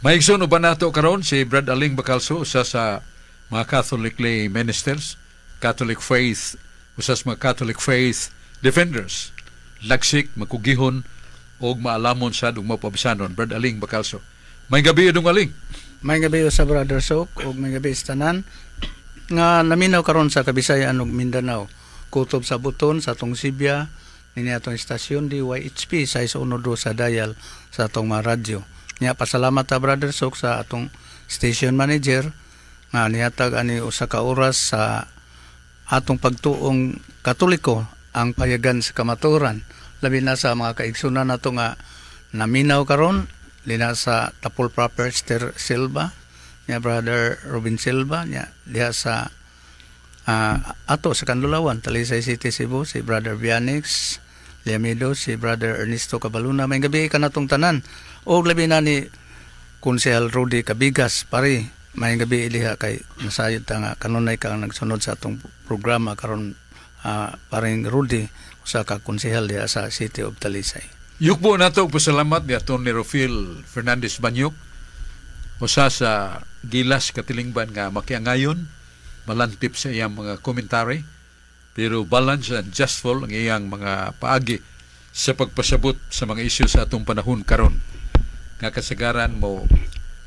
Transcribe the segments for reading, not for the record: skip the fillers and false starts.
Maigsoon, uban nato karon si Brad Aling Bacalso, usa sa mga Catholic lay ministers, Catholic faith, usa sa mga Catholic faith defenders. Lagsik, makugihon, og maalamon sad ug mapabisanon. Brad Aling Bacalso. Maayong gabii, Dong Aling. Maayong gabii sa Brother Sok ug maayong gabii sa tanan nga naminaw karon sa Kabisayaan ug Mindanao. Kutob sa buton sa atong Sibya nini atong istasyon DYHP 612 sa dial sa atong mga radyo. Nya pasalamat ta, Brother Sok, sa atong station manager nga nihatag ani usa ka oras sa atong pagtuong Katoliko, ang payagan sa kamatuoran, labi na sa mga kaigsunan nato nga naminaw karon lina sa Tapol Proper, Esther Silva nya, Brother Robin Silva nya, diha sa ato sa Kanlulawan, Talisay City, Cebu, si Brother Bianix Liamido, si Brother Ernesto Cabaluna. Maayong gabii kanatong tanan og labi na ni Konsehal Rudy Cabigas. Pare, maayong gabii diha kay nasayod ta nga kanunay ka ang nagsunod sa atong programa karon, paring Rudy, usa ka konsehal diha sa City of Talisay. Yukbo nato og pasalamat ni Atty. Rofil Fernandez Banyok, usa sa gilas katilingban nga makiangayon, malantip sa iyang mga komentary, pero balance and justful ang iyang mga paagi sa pagpasabot sa mga isyu sa atong panahon karon nga kasagaran mo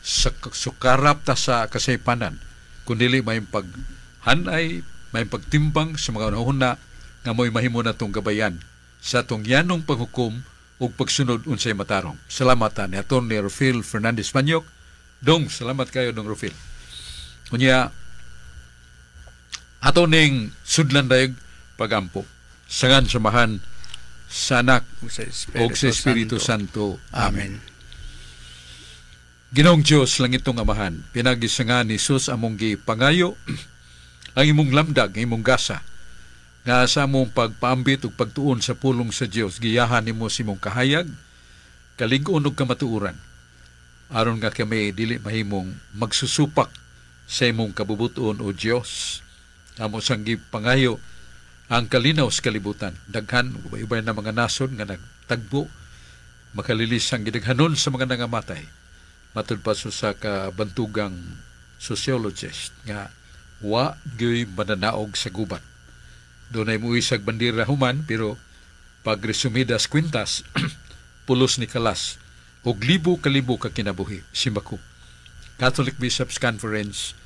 sukarap ta sa kasaypanan kun dili may paghanay, may pagtimbang sa mga hunahuna nga mo'y mahimo natong gabayan sa atong yanong paghukom ug pagsunod unsay matarong. Salamat ni Atty. Rofil Fernandez Banyok. Dong, salamat kayo, Dong Rofil. Unya, ato ning sudlan dayag pagampo. Sa ngalan sa Amahan, sa Anak, ug sa ug sa Espiritu Santo. Amen. Ginoong Diyos, langitong Amahan, pinaagi sa ngalan ni Jesus among gipangayo ang imong lamdag, ang imong gasa, nga sa among pagpaambit ug pagtuon sa pulong sa Dios, giyahan nimo sa imong kahayag, kalig-on ug kamatuoran, aron nga kami dili mahimong magsusupak sa imong kabubuton. O Dios, amo sang gipangayo ang kalinaw sa kalibutan. Daghan, ubay-ubay na mga nasod nga nagtagbo, makalilis ang gidaghanon sa mga nangamatay. Matud pa sa kabantugang sociologist nga wa gyoy mananaog sa gubat. Dunay muisag bandera human, pero pag resumidas kwintas, pulos ni kalas og libo kalibo ka kinabuhi simbako. Catholic Bishops Conference,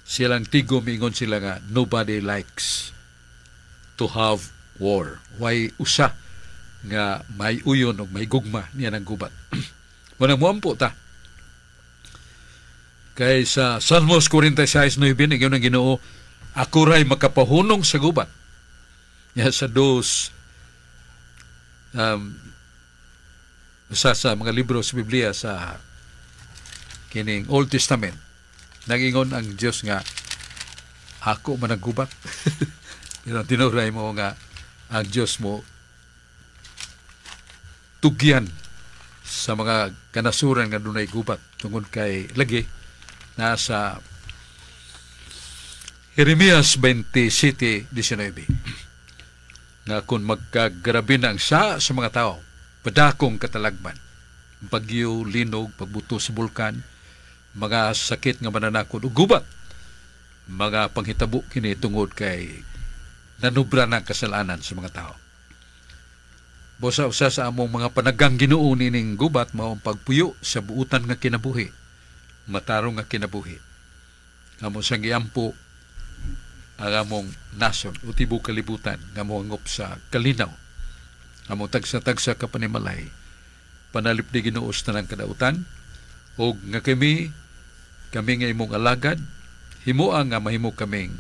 silang tigo miingon sila nga nobody likes to have war. Way usa nga may uyon og may gugma niya ng gubat. Muna muampo ta. Kay sa Salmos 46:9, ingon ang Ginoo, "Ako ray makapahunong sa gubat." Ya sa dos sa mga libro sa Biblia sa kining Old Testament, nagingon ang Dios nga ako man ang gubat. Pero tinuray mo nga ang Dios mo tugyan sa mga kanasuran nga dunay gubat tungod kay lagi nasa Jeremias 27:19 nga kung magkagrabe na ang sa mga tao, padakong katalagman, bagyo, linog, pagbuto sa bulkan, mga sakit nga mananakod ug gubat, mga panghitabo kini tungod kay nanubra ng kasalanan sa mga tao. Busa usa sa among mga panagang Ginoo nining gubat mao ang pagpuyo sa buutan nga kinabuhi, matarong nga kinabuhi. Amo sang giampo ang among nasod o tibok kalibutan nga moangop sa kalinaw. Among tagsa-tagsa ka panimalay, panalipdi, Ginoo, sa tanang kadautan og nga kami kami nga imong alagad, himoa nga mahimo kaming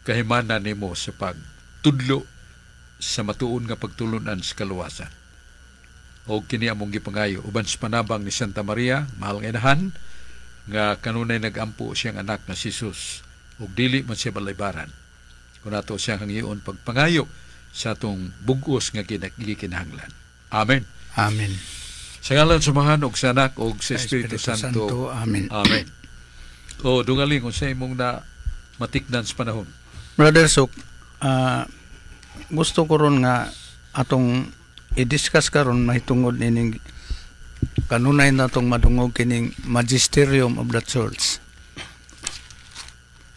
kahimana nimo sa pagtudlo sa matuon nga pagtulunan sa kaluwasan. O kini among gipangayo uban sa panabang ni Santa Maria, mahal nga inahan, nga kanunay nagampo siyang anak nga si Jesus ug dili man siya balaybaran. Kung ato siyang hangyoon pagpangayo sa atong bug-os nga gikinahanglan. Amen. Amen. Sa ngalan sa Amahan ug sa Anak ug sa Espiritu Santo. Amen. Amen. O Dong Aling, unsa imong na matikdan sa panahon? Brother Sok, gusto ko ron nga atong i-discuss karon mahitungod nining Kanunay na tong madungog kining magisterium of the church.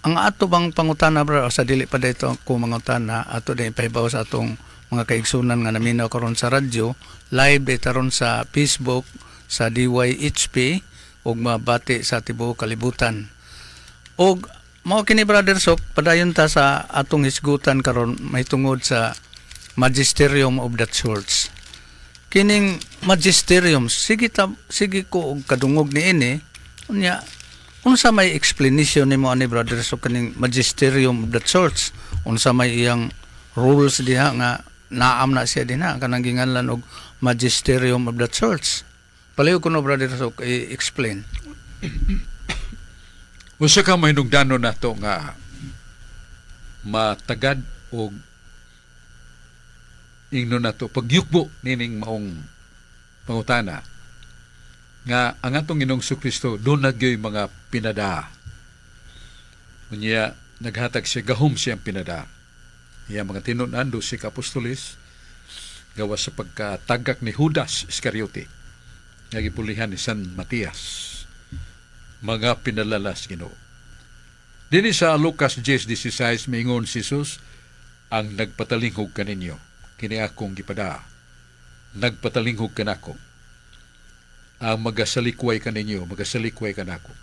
Ang ato bang pangutana, bro, sa dili pa dito ko mangutana, ato din ipahibaw sa atong mga kaigsunan nga naminaw karon sa radyo, live dito ron sa Facebook sa DYHP ug mabati sa tibuok kalibutan. Og mao kini, Brother Sok, padayon ta sa atong hisgutan karon mahitungod sa magisterium of the church. Kining magisterium, sige ta, sige ko og kadungog niini. Unya, unsa may explanation nimo ani, Brother Sok, kining magisterium of the church? Unsa may iyang rules diha nga naam na siya dinha kanang ginganlan og magisterium of the church? Palihog kuno, Brother Sok, i-explain. Usa ka mahinungdanon nato nga matagad og ingnon nato pagyukbo nining maong pangutana nga ang atong Ginoong Kristo duna gyoy mga pinadaa. Unya naghatag siya gahom siyang pinadaa. Iya mga tinun-an, 12 ka apostoles, gawas sa pagkatagak ni Judas Iscariote nga gipulihan ni San Matias. Mga pinalalas Ginoo. Dinhi sa Lucas 10:16 miingon si Jesus, "Ang nagpatalinghog kaninyo, kini akong gipadaa, nagpatalinghog kanako. Ang magasalikway kaninyo, magasalikway kanako.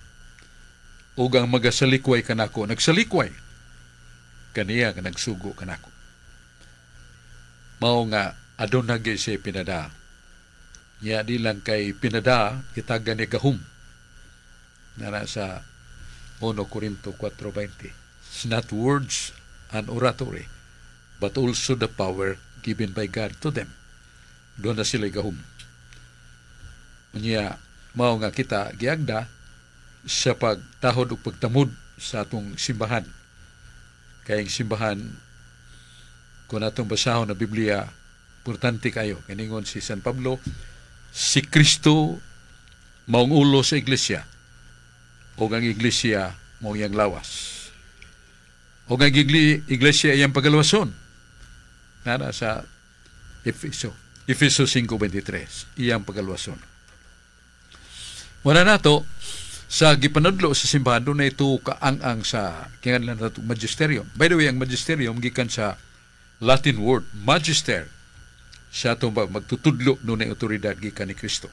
Ug ang magasalikway kanako, nagsalikway kaniya nga nagsugo kanako." Mao nga aduna gyud siya pinadaa. Nya di lang kay pinadaa, gitagan ni gahum. Nara sa 1 Corinto 4:20. It's not words and oratory, but also the power given by God to them. Duna na sila gahum. Unya, mao nga kita giagda sa pagtahod ug pagtamod sa atong simbahan. Kay ang simbahan, kung atong basahon na Biblia, importante kayo. Kiningon si San Pablo, si Kristo maong ulo sa iglesia o ang iglesia mao iyang lawas. O ang iglesia iyang pagalwason. Nara sa Efeso. Efeso 5:23, iyang pagalwason. Wala nato sa gipanudlo sa simbahan, duna ito kaang-ang sa kinganlan nato magisterium. By the way, ang magisterium gikan sa Latin word magister, sa atong magtutudlo, dunay otoridad gikan ni Kristo.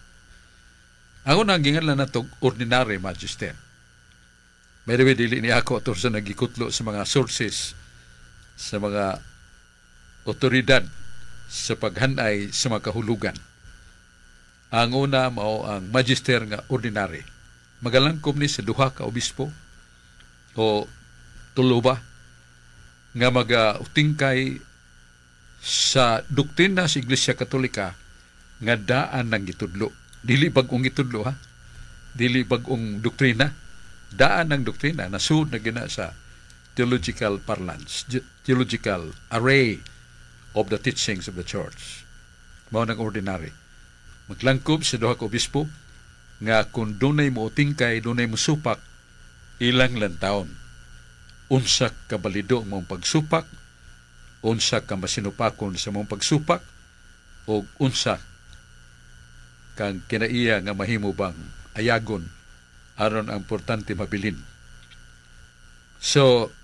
Ang unang ginganlan nato ordinary magister. By the way, dili ni ako ator sa nagikutlo sa mga sources sa mga otoridad sa paghanay sa mga kahulugan. Ang una mao ang magister nga ordinary. Magalangkob ni sa duha ka obispo o tulo ba nga maga-utingkay sa doktrina sa Iglesia Katolika nga daan nang gitudlo. Dili bag-ong gitudlo ha. Dili bag-ong doktrina. Daan ng doktrina nasud na gina sa theological parlance, theological array of the teachings of the church. Mao nang ordinary. Maglangkob sa duha ka obispo nga kung dunay mo tingkay, dunay mo supak, ilang lantawon. Unsa ka balido ang mong pagsupak, unsa ka masinupakon sa mong pagsupak, o unsa kang kinaiya nga mahimo bang ayagon aron ang importante mabilin. So,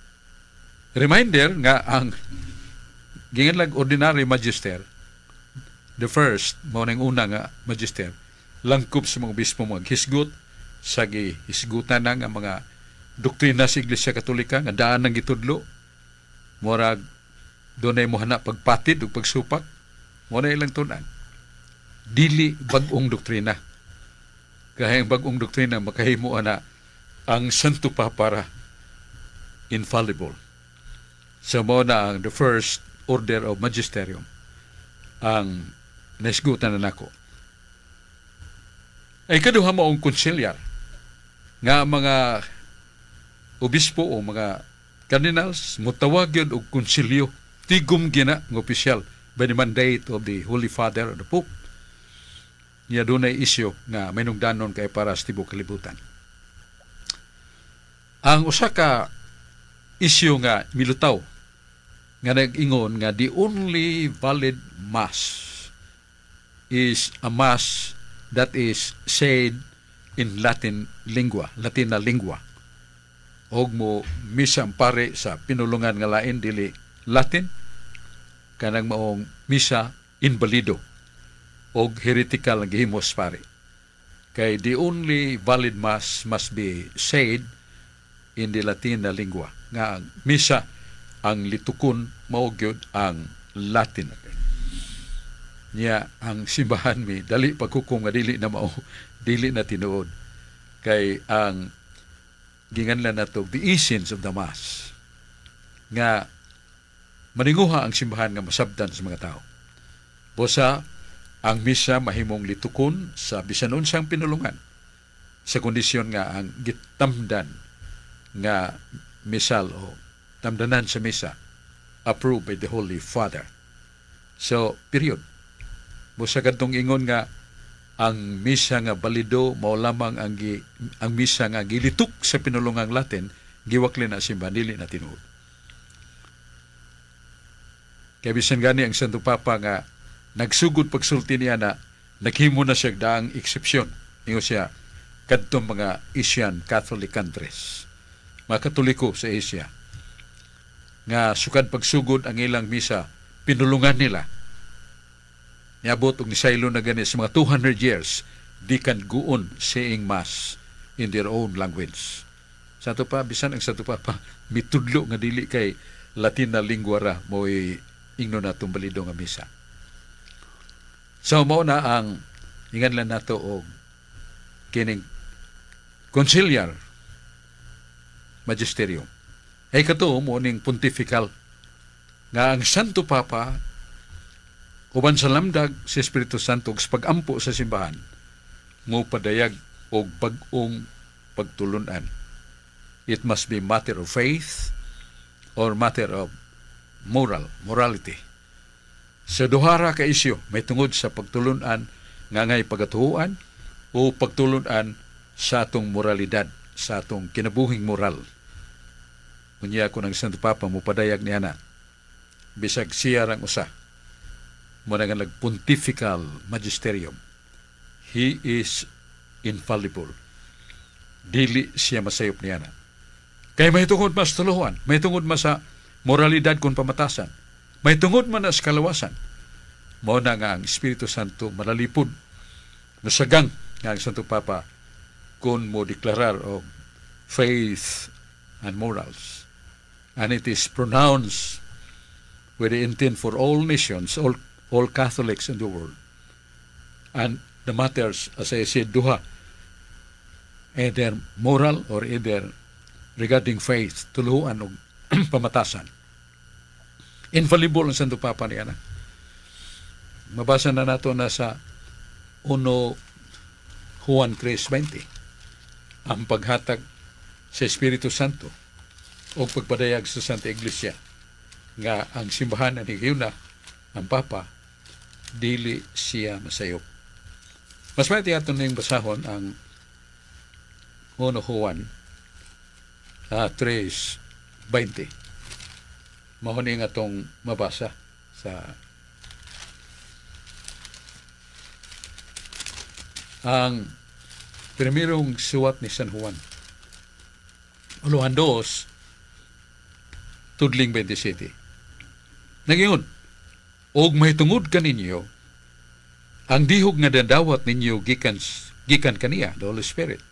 reminder nga ang ginganlag ordinary magister, the first, mao nang una nga magister, langkob sa mga obispo, mga hisgot sa gihisgutan na nga mga doktrina sa Iglesia Katolika nga daan ng gitudlo. Murag dunay mo hana pagpatid ug pagsupak, mo na ilang tun-an. Dili bag-ong doktrina. Kaya ang bag-ong doktrina makahimo ana ang Santo Papa infallible. So mo na ang the first order of magisterium ang naisgutan na nako. Ay kaduha maong conciliar nga mga obispo o mga cardinals mutawag yun og konsilyo, tigom gina ng opisyal by the mandate of the Holy Father or the Pope. Niya dunay isyu nga mainungdanon kay para sa tibuok kalibutan. Ang usa ka isyu nga milutaw nga nag-ingon nga the only valid mass is a mass that is said in Latin lingua, Latina lingua. Og mo misa ang pare sa pinulungan nga lain dili Latin, kanang maong misa inbalido og heretical ang gihimos pare. Kay the only valid mass must be said in the Latina lingua. Nga ang misa ang litukon mao gyud ang Latin. Nya ang simbahan mi dali paghukom nga dili na mao, dili na tinuod. Kay ang ginganlan nato the essence of the mass nga maninguha ang simbahan nga masabdan sa mga tao. Busa ang misa mahimong litukon sa bisan unsang pinulungan sa kondisyon nga ang gitamdan nga misal o tamdanan sa misa approved by the Holy Father. So, period. Busa kadtong ingon nga ang misa nga balido mao lamang ang misa nga gilitok sa pinulungang Latin, giwakli na simbahan, dili na tinuod. Kaya bisan gani ang Santo Papa nga nagsugod pagsulti niya na naghimo na siya daang eksepsyon. Ingon siya, kadtong mga Asian Catholic countries, mga Katoliko sa Asia, nga sukad pagsugod ang ilang misa, pinulungan nila. Niabot og nisaylo na gani sa mga 200 years, di kan go on saying mass in their own language. Sa ato pa, bisan ang Santo Papa, mitudlo nga dili kay Latina lingua ra mo'y ingno natong balido nga misa. So mao na ang inganlan nato og kining conciliar magisterium. Ay kato mo ning pontifical nga ang Santo Papa uban sa lamdag sa Espiritu Santo sa pag-ampo sa simbahan mo padayag og bag-ong pagtulunan. It must be matter of faith or matter of morality. Sa duhara ka isyu, may tungod sa pagtulunan nga ngay pagatuan o pagtulunan sa atong moralidad, sa atong kinabuhing moral. Unya ko ng Santo Papa mupadayag niya na, bisag siya rang usa, mo na nga nag-pontifical magisterium. He is infallible. Dili siya masayop niya na. Kay may tungod mas tuluhan, may tungod mas sa moralidad kung pamatasan, may tungod man na sa kalawasan. Mao na nga ang Espiritu Santo malalipod. Nasagang nga ang Santo Papa kung mo deklarar og faith and morals. And it is pronounced with the intent for all nations, all Catholics in the world. And the matters, as I said, duha, either moral or either regarding faith, tuluhan o pamatasan. Infallible ang Santo Papa niya na. Mabasa na nato na sa 1 Juan 3:20 ang paghatag sa Espiritu Santo o pagpadayag sa Santa Iglesia nga ang simbahan ni higayuna ang Papa dili siya masayop. Mas may ato ning basahon ang 1 Juan 3:20. Mao ni nga atong mabasa sa ang primerong suwat ni San Juan. Uluhan 2, tudling 27. Nagyun, og mahitungod kaninyo, ang dihog nga dadawat ninyo gikan kaniya, the Holy Spirit,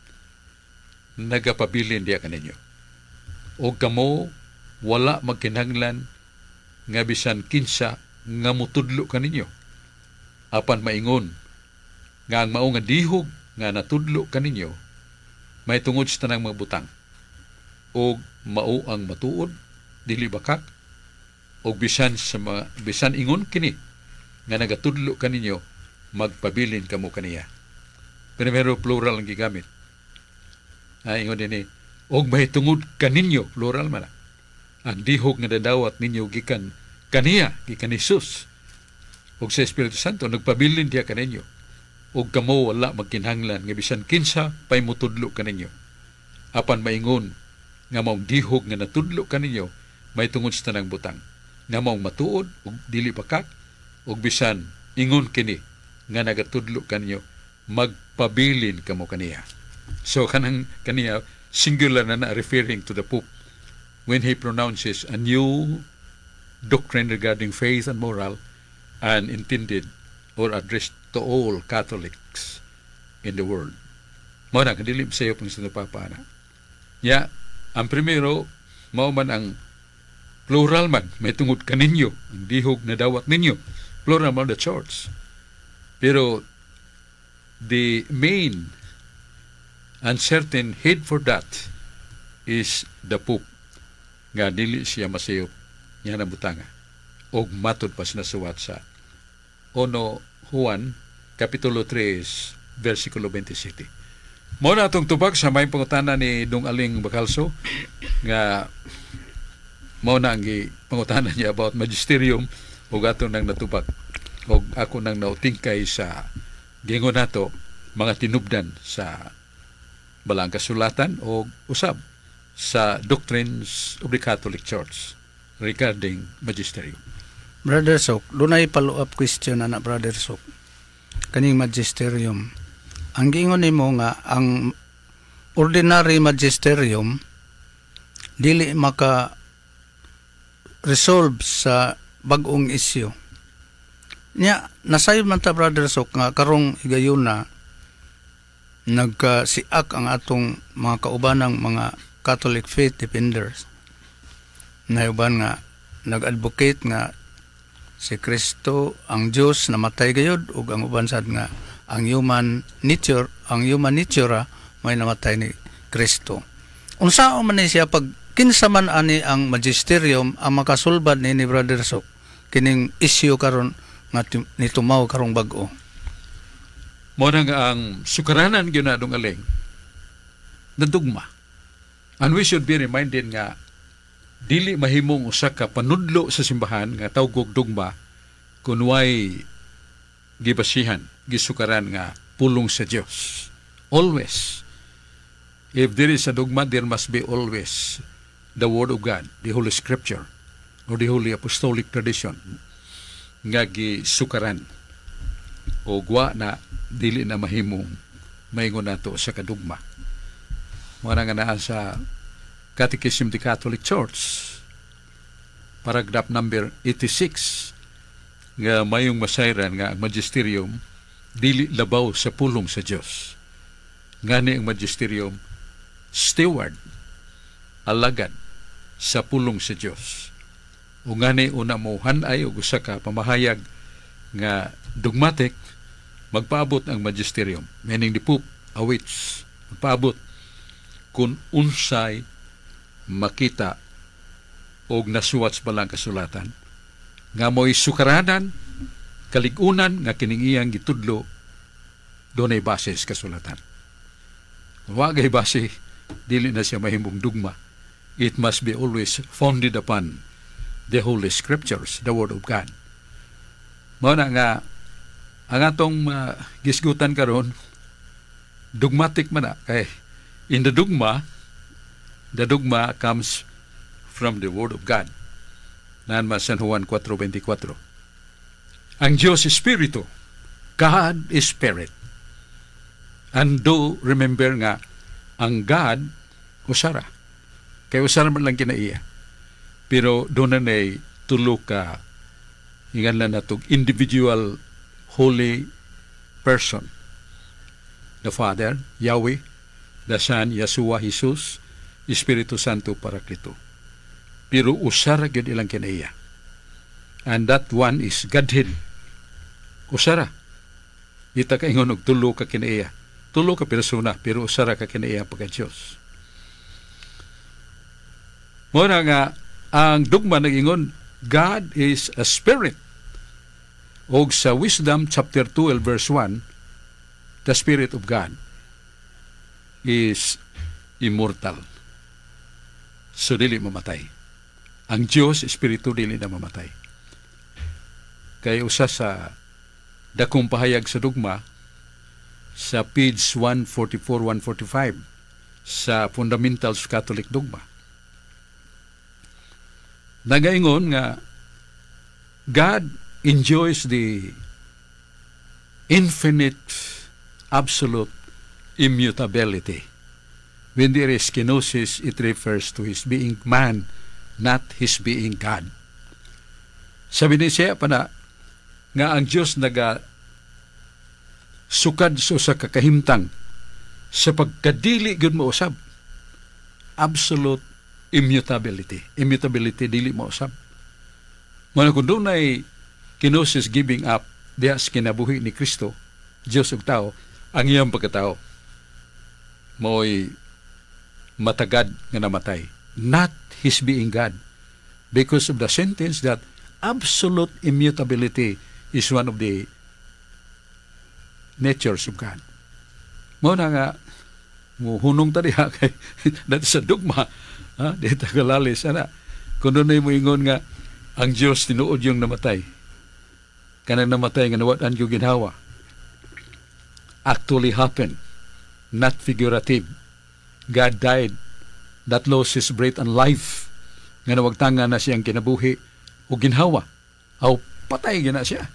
nagapabilin diya kaninyo. Og kamo wala magkinahanglan nga bisan kinsa nga mutudlo kaninyo. Apan maingon nga ang mao nga dihog nga natudlo kaninyo may tungod sa tanang mga butang og mao ang matuod dili bakak og bisan sa mga, bisan ingon kini nga nagatudlo kaninyo magpabilin kamo kaniya. Primero plural ang gigamit. Ay, ingon dinhi og mahitungod kaninyo, plural man ang dihog nga dadawat ninyo gikan kaniya, gikan ni Jesus ug sa Espiritu Santo nagpabilin diha kaninyo ug kamo wala magkinahanglan nga bisan kinsa pay motudlo kaninyo. Apan maingon nga maong dihog nga natudlo kaninyo may tungod sa tanang butang nga maong matuod ug dili bakak ug bisan ingon kini nga nagatudlo kaninyo Magpabilin kamo kaniya. So kanang kaniya, singular na na, referring to the Pope when he pronounces a new doctrine regarding faith and moral and intended or addressed to all Catholics in the world. Mao na, dili sayop ang Santo Papa na. Ya, ang primero, mao man ang plural man, may tungod kaninyo, ang dihog na dawat ninyo. Plural man, the church. Pero the main and certain head for that is the Pope, nga dili siya masayop niya na butanga og matud pa nasuwat sa Uno Juan Kapitulo 3 versikulo 27. Mao na atong tubag sa may pangutana ni Dong Aling Bacalso, nga mao na ang pangutana niya about magisterium, ug ato nang natubag og ako nang nautingkay sa gingon nato mga tinubdan sa Balaang Kasulatan o usab sa doctrines of the Catholic Church regarding magisterium. Brother Sok, dunay follow-up question ana, Brother Sok. Kaning magisterium. Ang giingon nimo nga ang ordinary magisterium dili maka resolve sa bag-ong isyu. Nya nasayod man ta, Brother Sok, nga karong higayuna nagkasiak ang atong mga kaubanang mga Catholic faith defenders na uban nga nag-advocate nga si Kristo ang Dios namatay gayud, ug ang uban sad nga ang human nature may namatay ni Kristo. Unsa man ni siya pag kinsa man ani ang magisterium ang makasulbad ni Brother Sok kining issue karon nga nitumaw karong bag-o? Mao na nga ang sukaranan gyud na, Dong Aling, na dugma. And we should be reminded nga dili mahimong usa ka panudlo sa simbahan nga tawgog dugma kun way gibasihan, gisukaran nga pulong sa Dios. Always. If there is a dogma, there must be always the Word of God, the Holy Scripture, or the Holy Apostolic Tradition nga gisukaran. O wa na, dili na mahimong maingon nato sa kadugma. Mao na nga naa sa Catechism of the Catholic Church, paragraph number 86, nga mayong masayran nga ang magisterium dili labaw sa pulong sa Dios. Ngani ang magisterium steward, alagad sa pulong sa Dios. O ngani una mo hanay og usa ka pamahayag nga dogmatic, magpaabot ang magisterium, meaning the Pope awaits, magpaabot kung unsay makita og nasuwat sa Balaang Kasulatan nga mo'y sukaranan, kaligunan nga kining iyang gitudlo dunay base sa kasulatan. Kung wa gay base, dili na siya mahimong dugma. It must be always founded upon the Holy Scriptures, the Word of God. Mao na nga ang atong gisgutan karon dogmatic man na, kay in the dogma comes from the Word of God. Naan man San Juan 4:24. Ang Diyos Espiritu. God is Spirit. And do remember nga ang God usara. Kay usara man lang kinaiya. Pero doon na tulo ka, ingan lang natog, individual holy person. The Father, Yahweh, the Son, Yeshua, Jesus, Espiritu Santo, Paraklito. Pero usara gyud ilang kinaiya. And that one is Godhead. Usara. Di ta kaingon og tulo ka kinaiya. Tulo ka persona, pero usara ka kinaiya pagka Diyos. Mao na nga ang dugma nag-ingon, God is a spirit. Og sa Wisdom chapter 12 verse 1, the Spirit of God is immortal. So dili mamatay. Ang Diyos Espiritu, dili na mamatay. Kay usa sa dakong pahayag sa dugma sa page 144, 145 sa Fundamentals of Catholic Dogma. Nagaingon nga God enjoys the infinite Absolute immutability. When there is kenosis, it refers to His being man, not His being God. Sabi ni siya pa na, nga ang Diyos naga sukad sa usa ka kahimtang sa pagkadili gyud mausab. Absolute immutability. Immutability, dili mausab. Mao kung dunay kenosis, giving up diha sa kinabuhi ni Kristo, Diyos ug tao, ang iyang pagkatao mo'y matagad nga namatay. Not His being God. Because of the sentence that absolute immutability is one of the natures of God. Mao na nga hunong ta diha kay that is a dogma, ha? Di ta kalalis ana. Kung dunay moingon nga ang Dios tinuod yung namatay, kanang namatay nga nawad-an yung ginhawa, actually happened, not figurative. God died that lost His breath and life, nga nawagtangan na siyang kinabuhi o ginhawa, aw patay gina siya.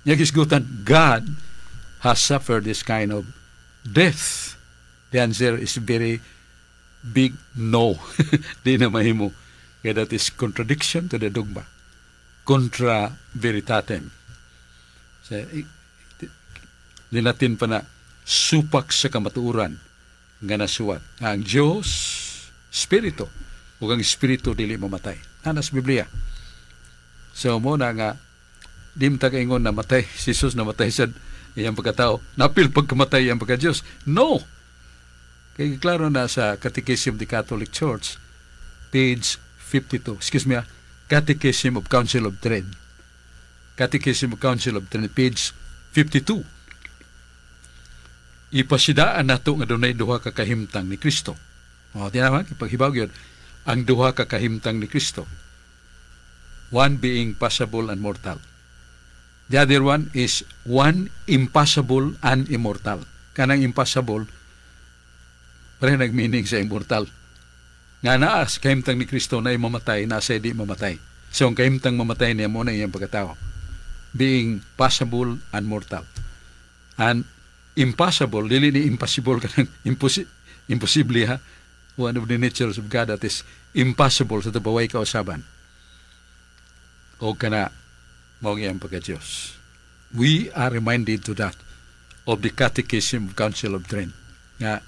Nya gisgutan God has suffered this kind of death. The answer is very big no. Di na mahimo. Kaya that is contradiction to the dogma. Contra veritatem. Sa Latin pa na, supak sa kamatuoran nga nasuwat. Ang Diyos, Espiritu, ug ang Espiritu dili mamatay. Ana sa Biblia. So mao na nga di ta kaingon namatay si Jesus, namatay sa iyang pagkatao. Napil pagkamatay iyang pagka-Diyos. No! Kay klaro na sa Catechism of the Catholic Church, page 52. Excuse me, Catechism of Council of Trent. Catechism of Council of Trent, page 52. Ipasidaan nato nga dunay duha ka kahimtang ni Kristo. O, di naman, ipaghibaw yun, ang duha ka kahimtang ni Kristo. One being passible and mortal. The other one is one impassible and immortal. Kanang impassible, pareho nag-meaning sa immortal. Nga naa sa kahimtang ni Kristo na mamatay, nasa di mamatay. So, ang kahimtang mamatay niya mao na iyang pagkatao. Being passible and mortal. And impassible, dili ni impossible kanang imposible ha. One of the natures of God that is impossible sa tabaway kausaban. O kana mao iyang pagka-Diyos. We are reminded to that of the Catechism of Council of Trent nga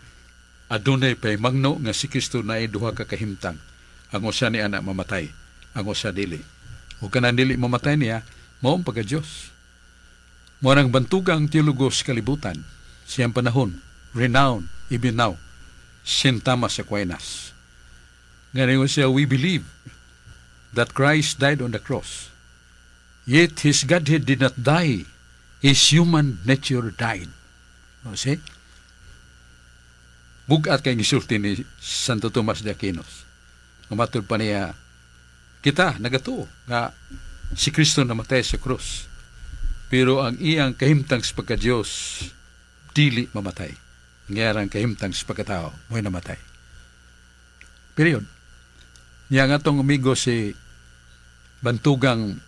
adunay pahimangno nga si Kristo naay duha ka kahimtang. Ang usa ni ana mamatay, ang usa dili. O kanang dili mamatay niya, mao ang pagka-Diyos. Mao nang bantugang teologo sa kalibutan, siyang panahon, renowned even now, Saint Thomas Aquinas. Nga siya, "We believe that Christ died on the cross. Yet His Godhead did not die. His human nature died." O, see? Bugat kay gisulti ni Santo Tomas de Aquinos. Umatod pa niya, kita nagatuo nga si Kristo namatay sa krus. Pero ang iyang kahimtang sa pagka-Diyos, dili mamatay. Ang iyang kahimtang sa pagkatao, mo'y namatay. Period. Niya nga atong amigo si bantugang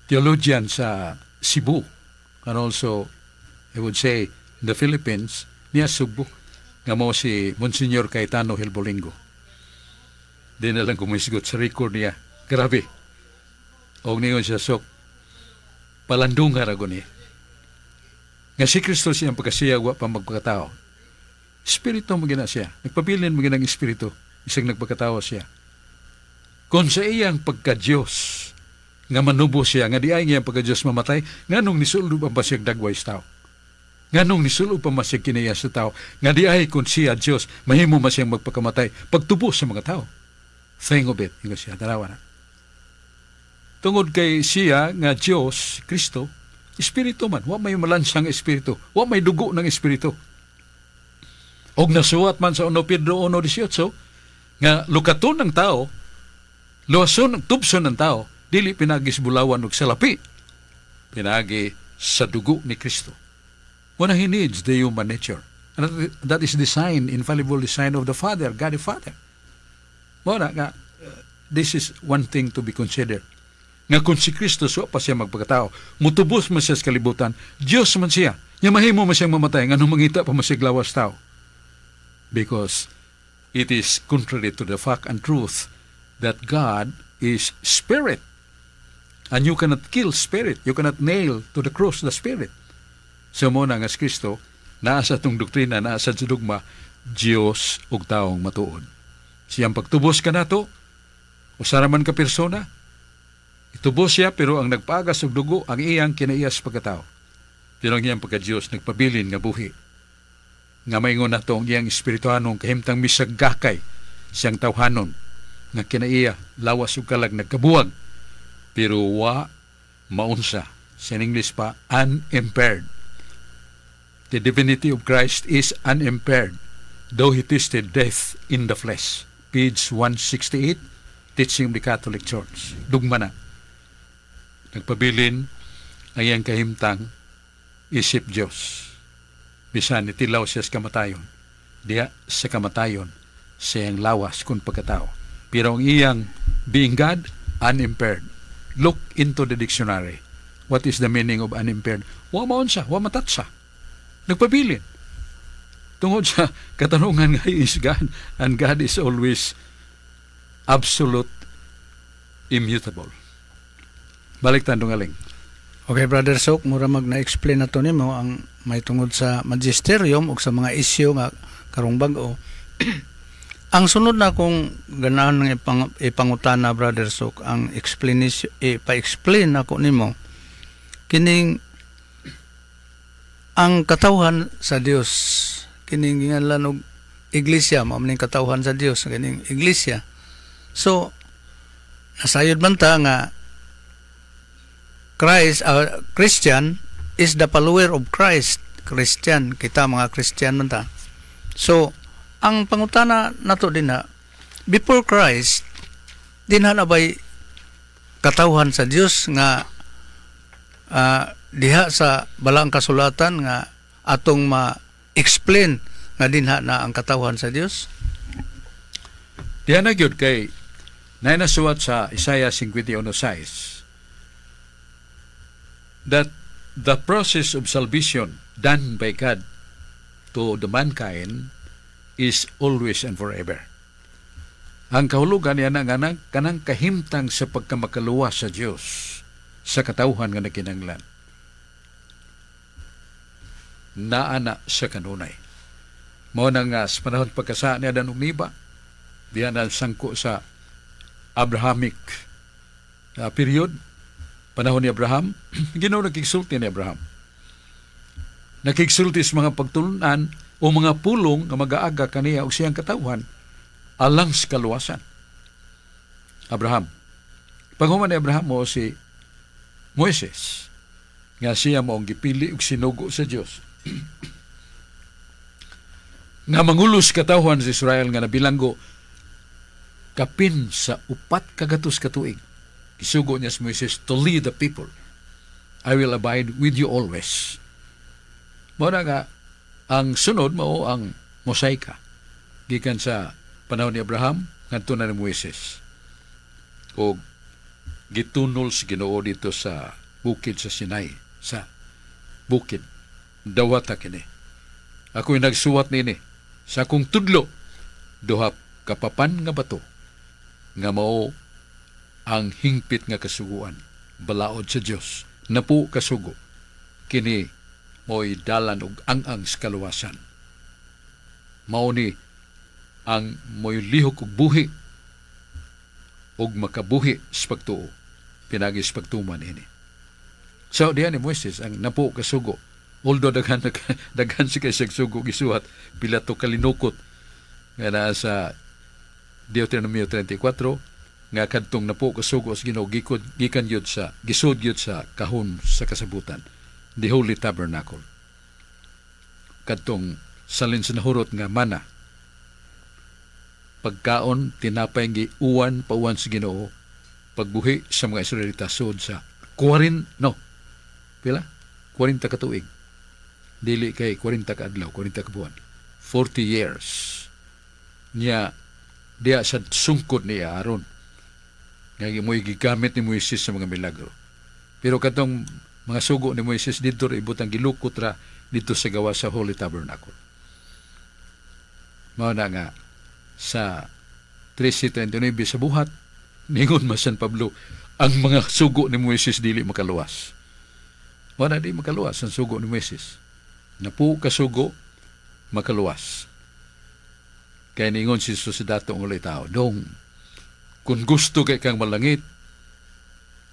theologian sa Cebu and also I would say in the Philippines, niya Sugbo, nga mo si Monsignor Cayetano Gelbolingo. Di na lang kumisgot sa record niya. Grabe. Og ningon siya, "Sok, palandungan ako niya. Nga si Kristo siyang pagkasiya, wa pa magpakatao. Espiritu mo gina siya. Nagpabilin mo ginang espiritu. Isang nagpakatao siya. Kung sa iyang pagka-Diyos, nga manubo siya, nga di ay iyang pagka-Diyos mamatay, nganong nisulod pa ba siya dagway sa tao? Nganong nisulod pa ba siya kinaiya sa tao? Nga di ay kung siya Diyos, mahimo man siyang magpakamatay, pagtubo sa mga tao. Think of it." Ingon siya, tanawa na. Tungod kay siya nga Diyos, Kristo, espiritu man. Wa may malansang espiritu. Wa may dugo ng espiritu. Og nasuwat man sa 1 Pedro 1:18, nga lukaton ng tao, luwason, tubson ng tao, dili pinagi sa bulawan ug salapi, pinagi sa dugo ni Kristo. When He needs the human nature. And that is design, infallible design of the Father, God the Father. Mao na nga, this is one thing to be considered. Nga kung si Kristo wa pa siya magpakatao, mutubos man siya sa kalibutan, Dios man siya. Nya mahimo man siyang mamatay, nganong mangita pa man siya lawas tao? Because it is contrary to the fact and truth that God is spirit. And you cannot kill spirit. You cannot nail to the cross the spirit. So mao na nga si Kristo, naa sa atong doktrina, naa sa dugma, Diyos ug taong matuod. Siyang pagtubos kanato, usa ra man ka persona, itubos siya, pero ang nagpagas og dugo ang iyang kinaiya sa pagkatao. Pero ang iyang pagka-Diyos nagpabilin nga buhi. Nga maingon nato ang iyang espirituhanong kahimtang bisag gakay siyang tawhanon nga kinaiya, lawas ug kalag nagkabuwag, pero wa maunsa. Sa English pa, unimpaired. The divinity of Christ is unimpaired, though he tasted death in the flesh. Page 168, Teaching of the Catholic Church. Dugma na. Nagpabilin ang iyang kahimtang isip Diyos. Bisan nitilaw siya sa kamatayon. Diya sa kamatayon, sa iyang lawas kung pagkatao. Pero ang iyang being God, unimpaired. Look into the dictionary. What is the meaning of unimpaired? Wa maunsa, wa matatsa. Nagpabilin. Tungod sa katanungan nga is God, and God is always absolute, immutable. Balik tandong aling. Okay, Brother Sok, mura mag na-explain na to nimo ang may tungod sa magisterium ug sa mga isyu nga karong bag-o. Ang sunod na kong ganahan ng ipangutana, Brother Sok, ang explanation, ipa-explain nako nimo kining ang katawhan sa Dios, kining ginganlan og iglesia, mao man ning katawhan sa Dios, kining iglesia. So nasayod man ta nga Christ, Christian is the follower of Christ. Christian, kita mga Christian man ta. So, ang pangutana nato dinha, before Christ, dinha na ba'y katawhan sa Dios nga diha sa balaang kasulatan nga atong ma-explain nga dinha na ang katawhan sa Dios? Diha na gyud, kay na nasuwat sa Isaiah 51:6 that the process of salvation done by God to the mankind is always and forever. Ang kahulugan niya nga kanang kahimtang sa pagkamakaluwas sa Dios sa katawhan nga nakinanglan, naa na sa kanunay. Mao na nga sa panahon pagkasala ni Adan ug Eva, diya na sangko sa Abrahamic period, panahon ni Abraham, Ginoo nakigsulti ni Abraham. Nakigsulti sa mga pagtulunan o mga pulong nga magaaga kaniya og siyang katawhan alang sa kaluwasan. Abraham. Paghuman ni Abraham, mao si Moises nga siya mao ang gipili ug sinugo sa Dios nga mangulos katawhan sa Israel nga nabilanggo kapin sa 400 ka tuig. Gisugo niya si Moises to lead the people. "I will abide with you always." Mao na nga ang sunod mao ang Mosaika gikan sa panahon ni Abraham ngadto na ni Moises. O gitunol sa Ginoo dito sa bukid sa Sinai, sa bukid. "Dawata kini. Ako'y nagsuwat nini sa akong tudlo, duha kapapan nga bato nga mao ang hingpit nga kasuguan balaod sa Dios, napo kasugo. Kini mo'y dalan og ang-ang sa kaluwasan. Mao ni ang mo'y lihok og buhi ug makabuhi sa pagtuo pinagi sa pagtuman ini." So diyan ni Moises ang napo kasugo, although daghan daghan si kay sugo gisuhat, pila to kalinukot nga naa sa Deuteronomio 34 nga kadtong napo kasugo sa Ginoo gikod gikan gyud sa gisud gyud sa kahon sa kasabutan, the Holy Tabernacle, kadtong salin sa nahurot nga mana, pagkaon, tinapay giuwan pauwan sa Ginoo pagbuhi sa mga Israelita sud sa 40, no, pila, 40 ka tuig, dili kay 40 ka adlaw, 40 ka buwan, 40 years niya diya sa sungkod ni Aaron. Nga mo'y gigamit ni Moises sa mga milagro. Pero katong mga sugo ni Moises didto ra ibutang, gilukot ra didto sa gawas sa Holy Tabernacle. Mao na nga sa 13:39 sa Buhat, ningon man San Pablo, ang mga sugo ni Moises dili makaluwas. Mao na, di makaluwas ang sugo ni Moises. Napu ka sugo makaluwas. Kaya ningon si Jesus sa datong walay tao, "Dong, kung gusto kay kang malangit,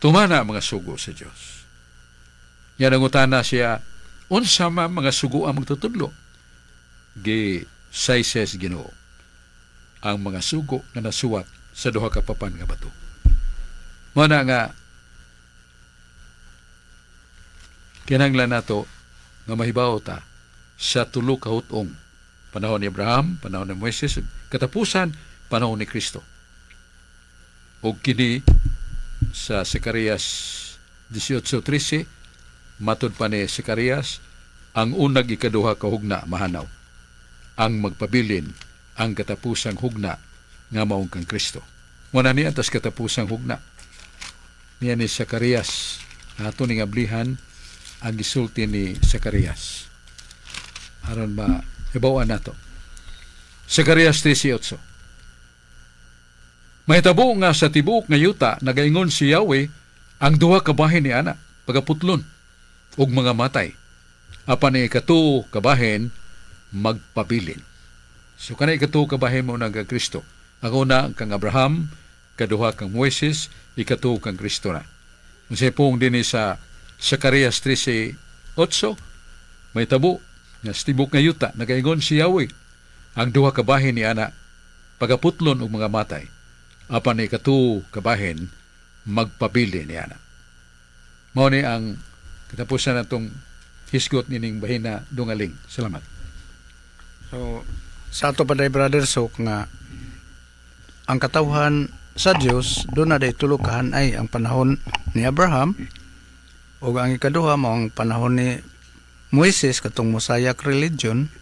tumana mga sugo sa Dios." Yan ang utana siya, "Unsa man mga sugo ang magtutudlo?" Gi sayses Ginoo, "Ang mga sugo nga nasuwat sa duha ka papan nga bato." Mao na nga kinahanglan nato nga mahibaw ta sa tulo ka hut-ong: panahon ni Abraham, panahon ni Moises, katapusan panahon ni Kristo. O kini sa Zacarias 18:13, matud pa ni Zacarias, ang unag ikaduha ka hugna mahanaw. Ang magpabilin ang katapusang hugna nga maong kang Kristo. Muna niya tas katapusang hugna. Niya ni Zacarias, ato ning ablihan ang gisulti ni Zacarias aron mahibaw-an nato. Zacarias 13:8. Mahitabo nga sa tibuok nga yuta nagaingon si Yahweh, ang duha ka bahin ni ana pagaputlon ug mga matay. Apan ang ikatuo ka bahin magpabilin. So kana ikatuo ka bahin mo nang Kristo. Ang una kang Abraham, kaduha kang Moises, ikatuo kang Kristo na. Unsay pong dinhi sa Zacarias 13:8? Mahitabo nga sa tibuok nga yuta nagaingon si Yahweh, ang duha ka bahin ni ana pagaputlon og mga matay. Apan ikatuo ka bahin magpabili ni ana. Mao ni ang katapusan natong hisgot nining bahina, dungaling. Salamat. So, sa ato pa day, Brother Sok, nga ang katawhan sa Dios duna day tulo ka ay: ang panahon ni Abraham, ug ang ikaduha mao ang panahon ni Moises, katong Mosaic religion,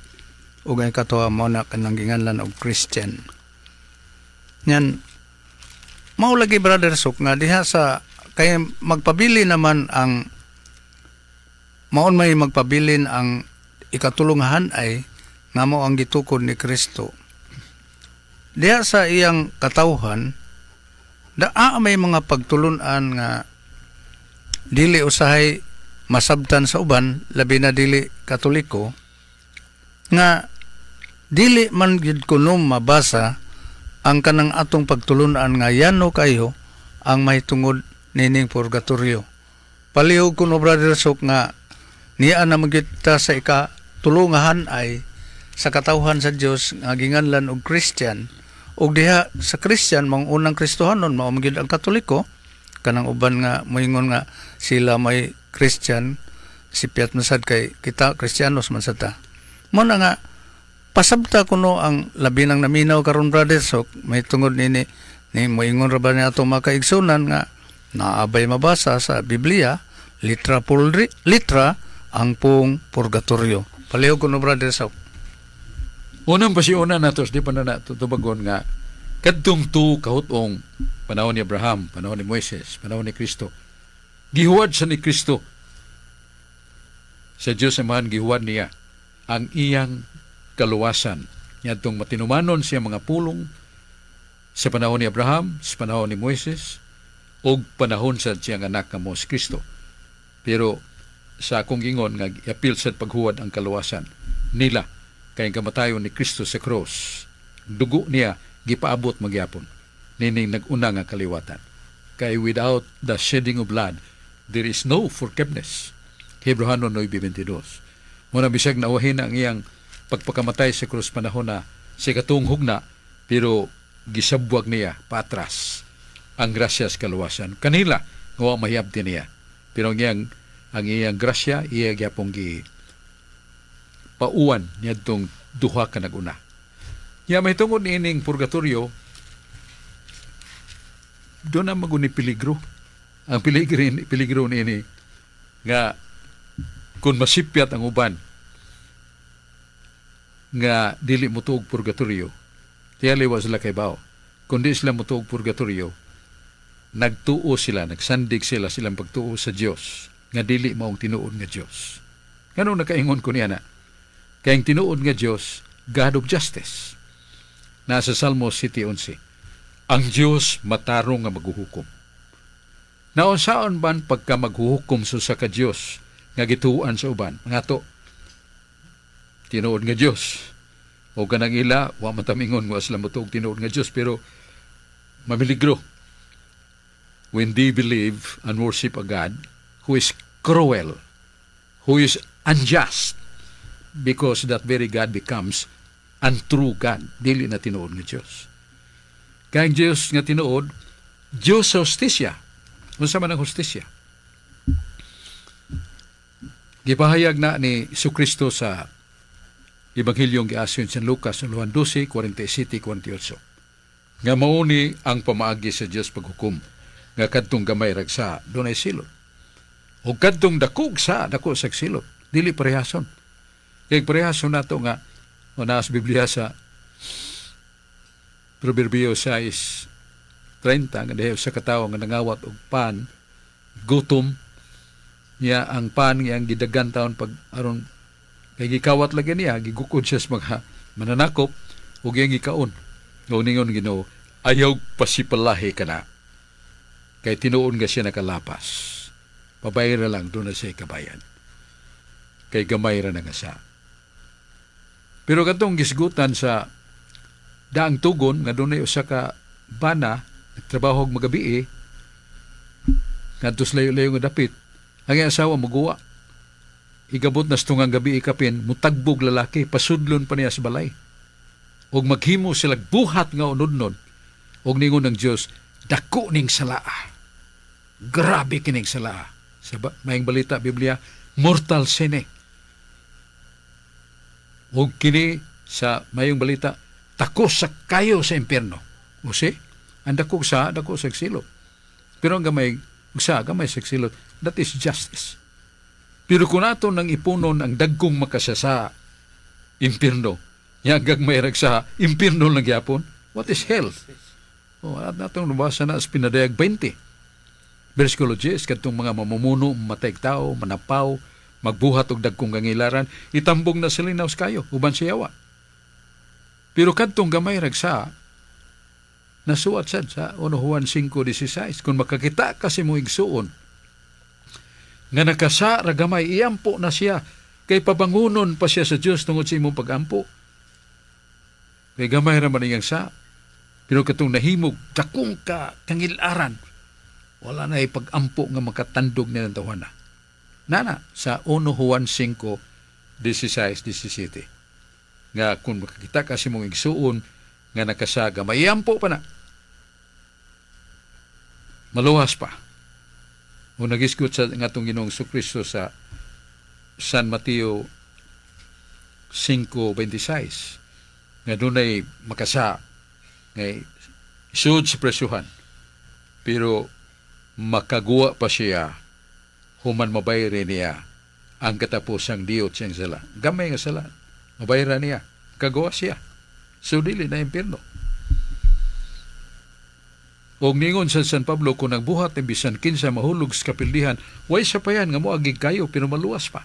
ug ang ikatuha mao na kanang ginganlan og Christian. Nyan mao lagi, Brother Sok, nga diha sa kay magpabili naman ang maon may magpabilin ang ikatulong ay nga mao ang gitukod ni Kristo. Diha sa iyang katawhan, daa may mga pagtulunan nga dili usahay masabtan sa uban, labi na dili Katoliko, nga dili man gid kuno mabasa ang kanang atong pagtulunan nga yano kayo ang mahitungod nining purgatorio. Palihog kuno, Brother Sok, nga niya na magita sa ikatulungahan ay sa katawhan sa Dios nga ginganlan og Christian, ug diha sa Christian mao unang Kristohanon, mao man gyud ang Katoliko. Kanang uban nga moingon nga sila may Christian, sipyat man sad kay kita Kristiyanos man sad ta. Mo na nga pasabta kuno ang labi nang naminaw karon, Brother Sok, may tungod nini ni moingon ra ba ni atong makaigsunan nga naabay mabasa sa Biblia litra pulri, litra ang pong purgatorio. Palihog kuno, Brother Sok. Unang pasiuna nato, di pa na natutubagon nga kadtong tu kahut-ong panahon ni Abraham, panahon ni Moises, panahon ni Kristo. Gihuwad sa ni Kristo sa Dios Amahan, gihuwad niya ang iyang kaluwasan niadtong matinumanon siya mga pulong sa panahon ni Abraham, sa panahon ni Moises, ug panahon sa siyang anak nga mo si Kristo. Pero sa akong ingon nga iapil sa paghuwad ang kaluwasan nila kay ang kamatayon ni Kristo sa cross, dugo niya gipaabot magyapon nining nag-una nga kaliwatan. Kay without the shedding of blood, there is no forgiveness. Hebreohanon 9:22. Muna bisag nauwahin ang iyang pagpakamatay sa krus panahon na sa ikatuong hugna, pero gisabwag niya paatras ang grasya sa kaluwasan kanila nga wa mahiyabti niya. Pero ang iyang grasya iya gyapong gi pauwan niadtong duha ka nag-una. Ya mahitungod niining purgatorio, doon na maguni peligro. Ang peligro niini nga kung masipyat ang uban nga dili motuog purgatorio, tiyali wa sila kay bao. Kung di sila motuog purgatorio, Nagtuo sila, nagsandig sila silang pagtuo sa Dios nga dili maong tinuod nga Dios. Nganong nakaingon ko niya na? Kay ang tinuod nga Dios, God of justice. Nasa Salmo 7:11. Ang Dios matarong nga maghuhukom. Naunsaon ban pagka maghuhukom sa usa ka Dios nga gituan sa uban? Nga to, tinuod nga Dios. O kanang ila, wa man tamingon nga sila motuog tinuod nga Dios, pero mamiligro when they believe and worship a God who is cruel, who is unjust, because that very God becomes untrue God, dili na tinuod nga Dios. Kaya ang Dios nga tinuod, Dios sa hustisya. Unsa man ang hustisya? Gipahayag na ni Kristo sa Ebanghelyong giasyon sa Lucas sa 12, 47, 48. Nga mauni ang pamaagi sa Dios paghukom nga kadtong gamay rag sa dunay silot. O kadtong dakog sa dako sa silot, dili parehason. Kay parehason nato nga o naa sa Biblia sa Proverbio 6:30 nga diha sa katawo nga nangawat og pan, gutom niya ang pan nga ang gidagan taon pag aron kay gikawat lagi niya, gigukod siya sa mga mananakop ug iyang gikaon. O ningon Ginoo, ayaw pasipalahi ka na. Kay tinuon nga siya nakalapas. Pabayra lang doon na siya kabayan. Kay gamay ra na nga siya. Pero katong gisgutan sa daang tugon nga dunay usa ka bana nagtrabaho og magabi ngadto sa layo-layo nga dapit, ang iyang asawa muguwa. Igabot na sa tungang gabi ikapin, mutagbog lalaki, pasudlon pa niya sa balay. Og maghimo sila buhat nga unodnod. Og ningon ng Dios, dako ning salaa. Grabe kining salaa. Sa maayong balita Biblia, mortal sin. Og kini sa maayong balita, takos sa kayo sa impyerno. O si, ang dako sa dako sa silot. Pero ang gamay sa gamay sa silot, that is justice. Pero kung ato nang ipunon ang dagkong makasasa impyerno, nya gagmay rag sa impyerno lang gyapon, what is hell? Oh, at natong nabasa na sa Pinadayag 20. Versikulo 10, kadtong mga mamumuno, matay tao, manapaw, magbuhat og dagkong kangilaran, itambong na sila sa kayo, uban siya yawa. Pero kadtong gamay ragsa, nasuwat sad sa 1 Juan 5:16, kung makakita kasi mo igsuon, nga nakasa ra gamay, iampo na siya, kay pabangunon pa siya sa Dios tungod sa imong pagampo. Kay gamay ra man iyang sa, pero katong nahimog, dakong ka kangilaran, wala na ipagampo nga makatandog niya ng tawana. Nana, sa 1 Juan 5:16, 17. Nga kung makakita kasi mong igsuon, nga nakasaga, maiampo pa na. Maluwas pa. O nagisgot sa ngatong Ginoong Kristo sa San Mateo 5:26, nga dunay makasa, nga isud sa presyuhan, pero makaguwa pa siya human mabayri niya ang katapusang diyot siyang sala. Gamay nga sala, mabayra niya, kagawa siya. So dili na impierno. Og ningon sa San Pablo, kung nagbuhat ni bisan kinsa mahulog sa kapildihan, way sa payan nga moagig kayo pero maluwas pa.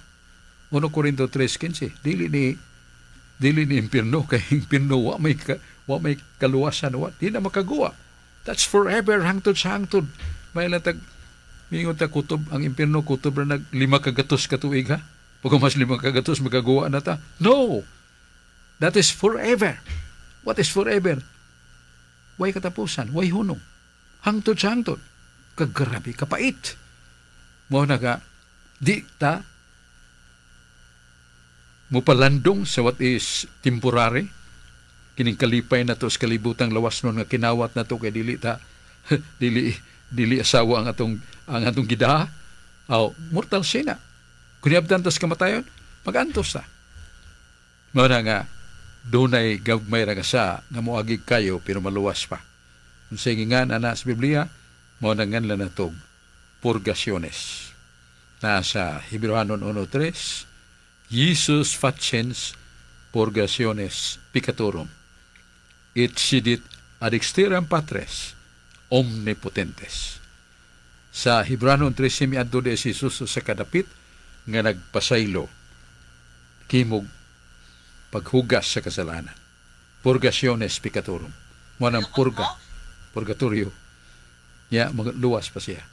1 Corinto 3:15. Dili ni impierno kay impierno wa may kaluwasan, wa di na makaguwa. That's forever, hangtod sa hangtod. May latag mingon ta kutob ang impierno, kutob ra nag 5 kagatos ka tuig ha. Pag mas 5 kagatos magaguwa na ta. No. That is forever. What is forever? Way katapusan, way hunong. Hangtod sa hangtod. Kagrabe, kapait. Mao na ka, di ta mupalandong sa what is temporary. Kining kalipay na to sa kalibutang lawas nun nga kinawat na to kay dili ta, dili asawa ang atong gidaha. Aw, mortal sin na. Kung niabdan tas kamatayon, mag-antos ta. Mao na nga, dunay gagmay ra sa nga moagig kayo pero maluwas pa. Unsay ngingan ana sa Biblia, mao na nganlan natog purgaciones. Nasa Hebreohanon 1:3, Jesus faciens purgationes peccatorum. Et sedit ad dexteram Patris, Omnipotentes. Sa Hebrano 13 miadto di si Jesus sa kadapit nga nagpasaylo kimog paghugas sa kasalanan. Purgationes peccatorum. Mo nang purgatorio. Ya, luwas pa siya.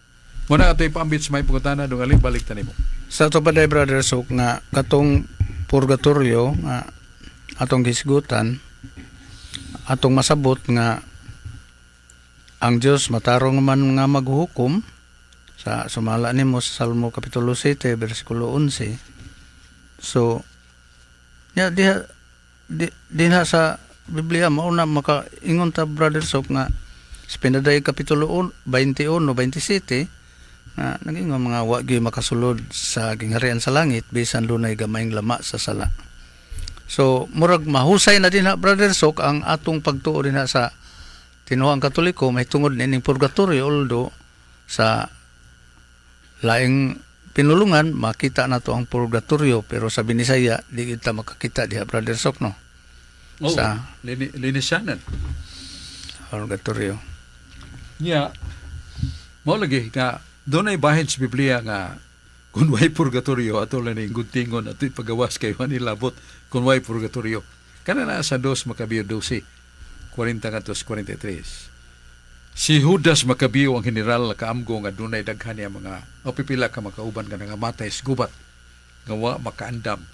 Mo na ato ipambit sa may pangutana dong alin balik ta nimo. Sa ato pa day, Brother Sok, nga katong purgatorio nga atong gisgutan, atong masabot nga ang Dios matarong man nga maghukom sa sumala nimo sa Salmo kapitulo 7 bersikulo 11. So ya diha dinha sa Biblia mao na makaingon ta, Brother Sok, nga sa Pinaday kapitulo 21 27 nga naging mga wa gyud makasulod sa gingharian sa langit bisan dunay gamayng lama sa sala. So murag mahusay na dinha, Brother Sok, ang atong pagtuo dinha sa tinuoang Katoliko mahitungod nining purgatorio, although sa laing pinulungan makita nato ang purgatorio, pero sa Binisaya di kita makakita diha, Brother Sok, no? Oh, linisanan. Purgatorio. Ya, mao lagi nga dunay bahin sa Biblia nga kung way purgatorio ato lang ning guntingon ato ipagawas kay manilabot kung way purgatorio. Kana na sa 2 Macabeo 12, 40 ngadto 43. Si Judas Macabeo ang general na kaamgo nga dunay daghan niya mga o pipila ka makauban nga nangamatay sa gubat nga wa makaandam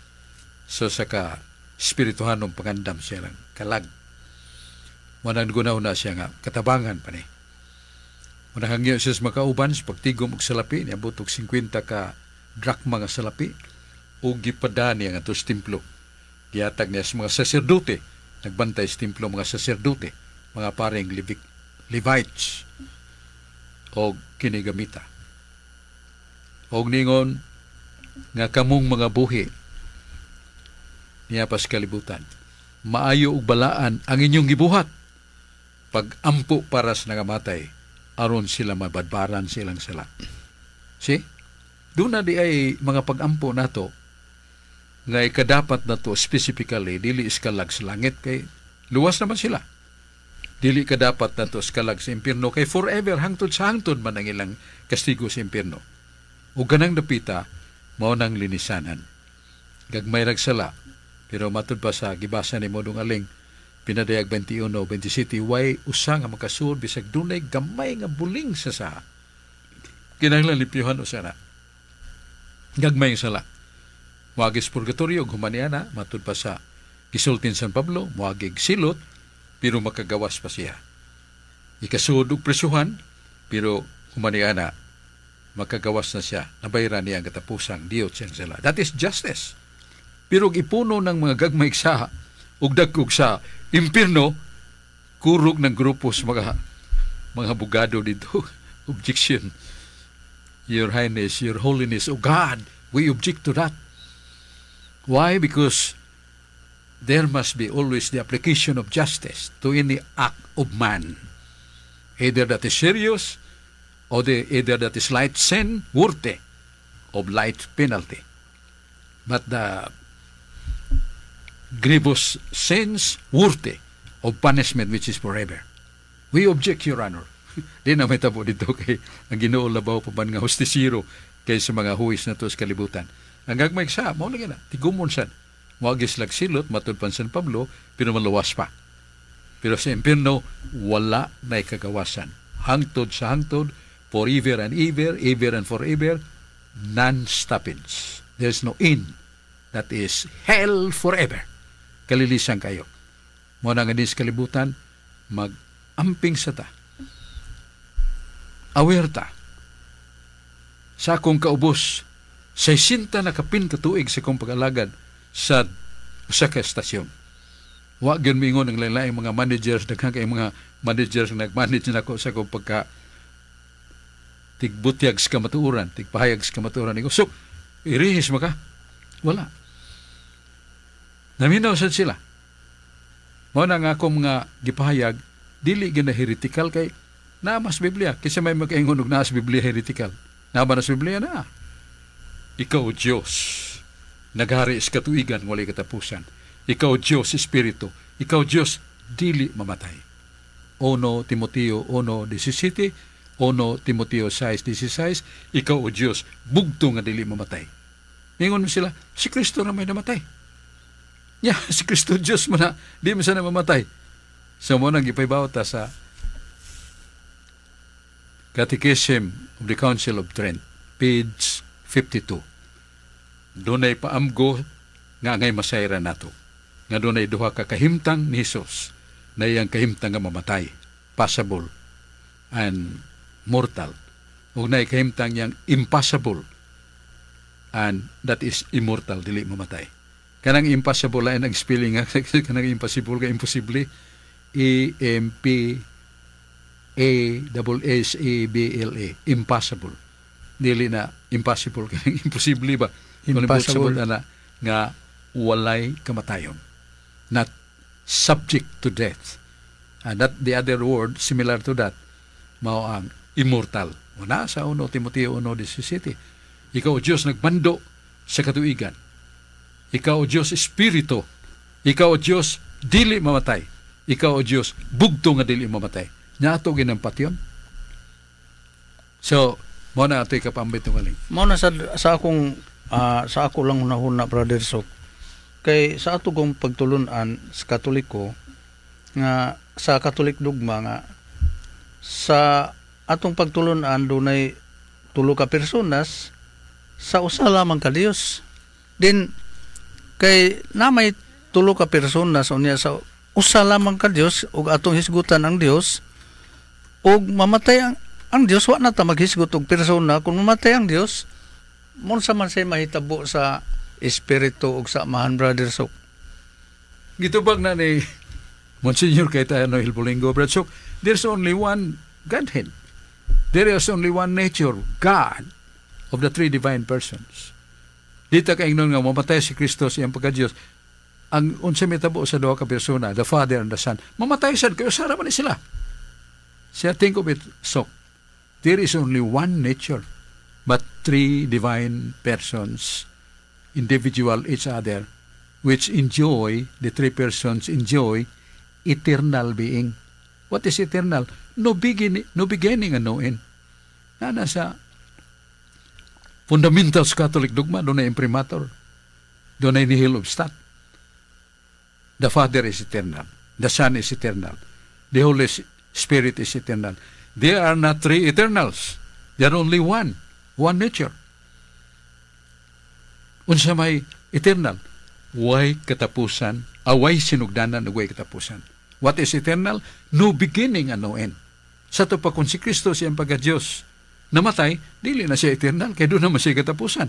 sa ka espirituhanong pangandam siya lang kalag. Manang gunaw na siya nga katabangan pa ni. Manang hangyo siya sa makauban sa pagtigom og salapi, niabot og 50 ka drakma nga salapi ug gipada niya ngadto sa templo. Gihatag niya sa mga saserdote, nagbantay sa templo mga saserdote, mga paring Levites og kini gamita. Og ningon nga kamong mga buhi niya pas kalibutan, maayo ug balaan ang inyong gibuhat pag-ampo para sa nangamatay aron sila mabadbaran silang sala. See? Doon na di ay mga pag-ampo nato nga ikadapat nato specifically dili iskalag sa langit kay luwas naman sila. Dili kadapat nato iskalag sa impierno kay forever, hangtod sa hangtod man ang ilang kastigo sa impierno. O ganang dapita mao nang linisanan. Gagmay rag sala, pero matud pa sa gibasa nimo dong aling Pinadayag 21:27, way usa nga makasuod bisag dunay gamay nga buling sa saha. Kinahanglan limpyuhan usa na. Gagmay ang sala. Moagi sa purgatorio, humaniana, matud pa sa gisultin San Pablo, moagig silot, pero makagawas pa siya. Ikasuod og presuhan, pero humaniana, makagawas na siya. Nabayran niya ang katapusang diyot siyang sala. That is justice. Pero ipuno ng mga gagmay sa ug dagkog sa impierno, kurog ng grupo sa mga abogado dito. Objection. Your Highness, Your Holiness, oh God, we object to that. Why? Because there must be always the application of justice to any act of man. Either that is serious or either that is light sin worthy of light penalty. But the grievous sins worthy of punishment which is forever. We object, Your Honor. Di na may tabo dito kay ang Ginoo labaw pa man nga hustisiro kay sa mga huwis na to sa kalibutan. Ang gagmay sa, mao lagi na, tigumon sad. Moagi lag silot, matud pan San Pablo, pero maluwas pa. Pero sa impierno, wala na kagawasan. Hangtod sa hangtod, forever and ever, ever and forever, non-stoppage. There's no end. That is hell forever. Kalilisan kayo. Mo na nga sa kalibutan, mag-amping sa ta. Aware ta. Sa akong kaubos, 60 na kapin tuig sa akong pag-alagad sa usa ka estasyon. Wa gyud miingon ang lain mga managers, daghan kay mga managers nga nag-manage nako sa akong pagka tigbutyag sa kamatuoran, tigpahayag sa kamatuoran. Ingon, "So, irihis mo ka?" Wala. Naminaw sad sila. Mao na nga akong mga gipahayag, dili gyud na heretical kay naa mas Biblia. Kaysa may makaingon og naa sa Biblia heretical. Naa ba na sa Biblia na? Ikaw, Diyos, naghari sa katuigan, walay katapusan. Ikaw, Diyos, Espiritu. Ikaw, Diyos, dili mamatay. 1 Timoteo 1:17, 1 Timoteo 6:16, ikaw o Dios, bugto nga dili mamatay. Ningon mo sila, si Kristo na may namatay. Ya, si Kristo Diyos mo na, di mo siya na mamatay. So mao nang gipaybaw ta sa Catechism of the Council of Trent, page 52. Dunay paamgo nga angay masayran nato. Nga dunay duha ka kahimtang ni Hesus na iyang kahimtang nga mamatay, passible and mortal. Ug naay kahimtang yang impassible and that is immortal, dili mamatay. Kanang impassible ay nag spelling nga kanang impossible ka imposible, E M P A double S A B L A, impossible, dili na impossible, kanang imposible ba. Kung Impossible. ibot ana nga walay kamatayon, not subject to death, and that the other word similar to that mao ang immortal. Una sa 1 Timoteo 1:17, ikaw o Diyos nagmando sa katuigan, ikaw o Diyos espiritu, ikaw o Diyos dili mamatay, ikaw o Diyos bugto nga dili mamatay. Nya ato ginampatyon. So mao na ato'y kapambit ng aling. Mao na sa akong sa ako lang hunahuna, Brother Sok. Kay sa ato kong pagtulunan sa Katoliko nga sa Catholic dogma nga sa atong pagtulunan dunay tulo ka personas sa usa lamang ka Dios. Din kay namay tulo ka personas unya sa usa lamang ka Dios ug atong hisgutan ang Dios ug mamatay ang Dios, wa na ta maghisgot og persona. Kung mamatay ang Dios, unsa man say mahitabo sa espiritu ug sa Amahan, Brother Sok? Gitubag na ni Monsignor Cayetano Hilbolingo, Brad Sok, there's only one Godhead. There is only one nature, God, of the three divine persons. Dito ka ingnon nga mamatay si Kristo sa iyang pagka-Diyos, ang unsa mitabo sa duha ka persona, the Father and the Son, mamatay sad kayo, sara man ni sila. Siya, think of it, so, there is only one nature, but three divine persons, individual each other, which enjoy, the three persons enjoy eternal being. What is eternal? No beginning, no beginning and no end. Na nasa Fundamentals Catholic Dogma, dunay imprimatur, dunay nihil obstat. The Father is eternal. The Son is eternal. The Holy Spirit is eternal. There are not three eternals. There are only one. One nature. Unsa may eternal? Way katapusan, away sinugdanan ug way katapusan. What is eternal? No beginning and no end. Sa ato pa kung si Kristo siyang pagka-Diyos namatay, dili na siya eternal, kay duna man siya katapusan.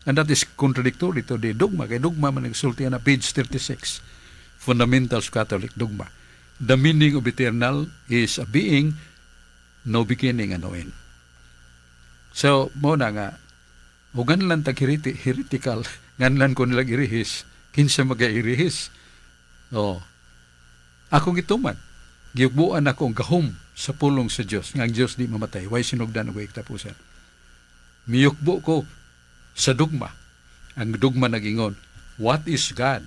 And that is contradictory to the dogma. Kay dogma man nagsulti na page 36. Fundamentals Catholic Dogma. The meaning of eternal is a being no beginning and no end. So, mao na nga, ugan lang tag heretical, nganlan ko nila irihis, kinsa maga-irihis. Oh. Akong gituman, giyugbuan ako ang gahom sa pulong sa Dios, nga ang Dios di mamatay, way sinugdan ug way katapusan. Miyukbo ko sa dogma. Ang dogma nagingon, what is God?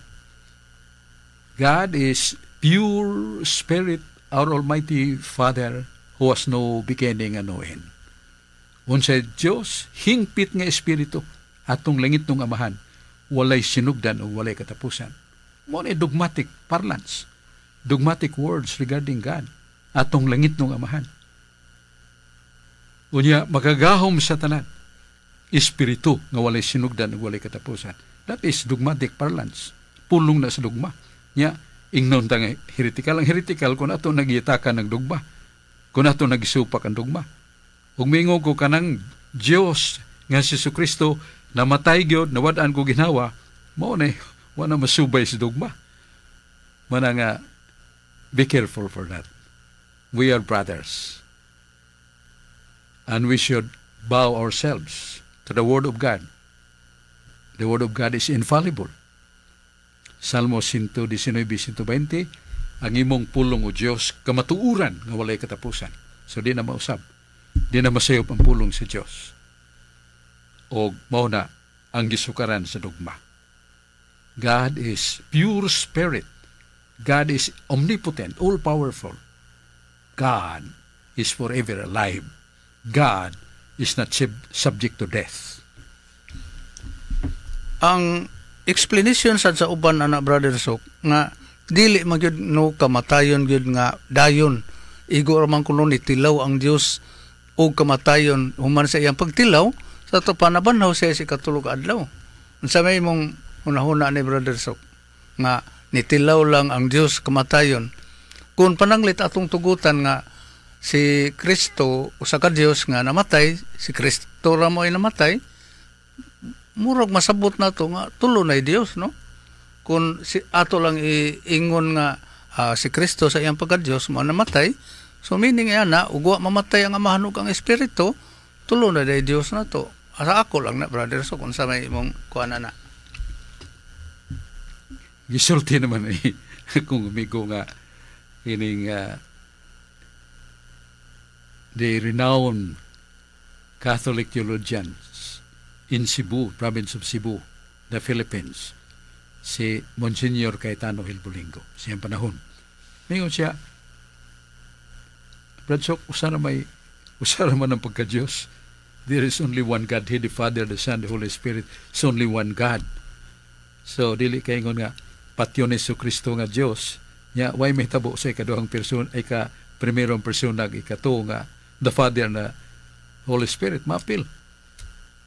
God is pure spirit, our almighty Father, who has no beginning and no end. Unsay Dios, hingpit nga espiritu, atong langit ng Amahan, walay sinugdan o walay katapusan. Mao ni dogmatic parlance, dogmatic words regarding God, atong langit ng Amahan. Unya, makagahom sa tanan, espiritu nga walay sinugdan ug walay katapusan. That is dogmatic parlance. Pulong na sa dogma. Nya, ingnon ta nga heretical. Ang heretical kung ato nagiyatakan ng dogma. Kung ato nagisupak ang dogma. Ug mingon ko kanang Dios nga si Kristo namatay gyud, nawad-an ko ginawa, mao na wa na masubay sa dogma. Mana nga be careful for that. We are brothers. And we should bow ourselves to the Word of God. The Word of God is infallible. Salmo 119, 120, ang imong pulong o Diyos, kamatuuran nga walay katapusan. So di na mausab. Di na masayop ang pulong sa Diyos. O mao na ang gisukaran sa dogma. God is pure spirit. God is omnipotent, all-powerful. God is forever alive. God is not subject to death. Ang explanation sad sa uban ana, Brother Sok, nga dili man gyud no kamatayon gyud nga dayon igo ra man kuno ni tilaw ang Dios og kamatayon human sa iyang pagtilaw sa ato panabanhaw siya sa ikatulo ka adlaw. Unsa may imong hunahuna ni, Brother Sok, nga nitilaw lang ang Dios kamatayon kung pananglit atong tugutan nga si Kristo usa ka Dios nga namatay, si Kristo ra mo ay namatay? Murag masabot na to nga tulo na Dios, no? Kung si ato lang iingon nga si Kristo sa iyang pagka-Dios mo namatay, so meaning ana ug wa mamatay ang Amahan ug ang Espiritu, tulo na day Dios na to. Asa ako lang na, Brother. So kung sa may imong kuan na. Gisulti naman eh kung amigo nga ining the renowned Catholic theologians in Cebu, province of Cebu, the Philippines, si Monsignor Cayetano Gelbolingo, siyang panahon. Mingon siya, "Brad Sok, usa ra man ang pagka-Diyos. There is only one God, He the Father, the Son, the Holy Spirit. It's only one God." So, dili kay ingon nga, patyon ni Kristo nga Diyos, nya, way mahitabo sa ikaduhang person, ay ka primerong persona, ikato nga, the Father na Holy Spirit, maapil.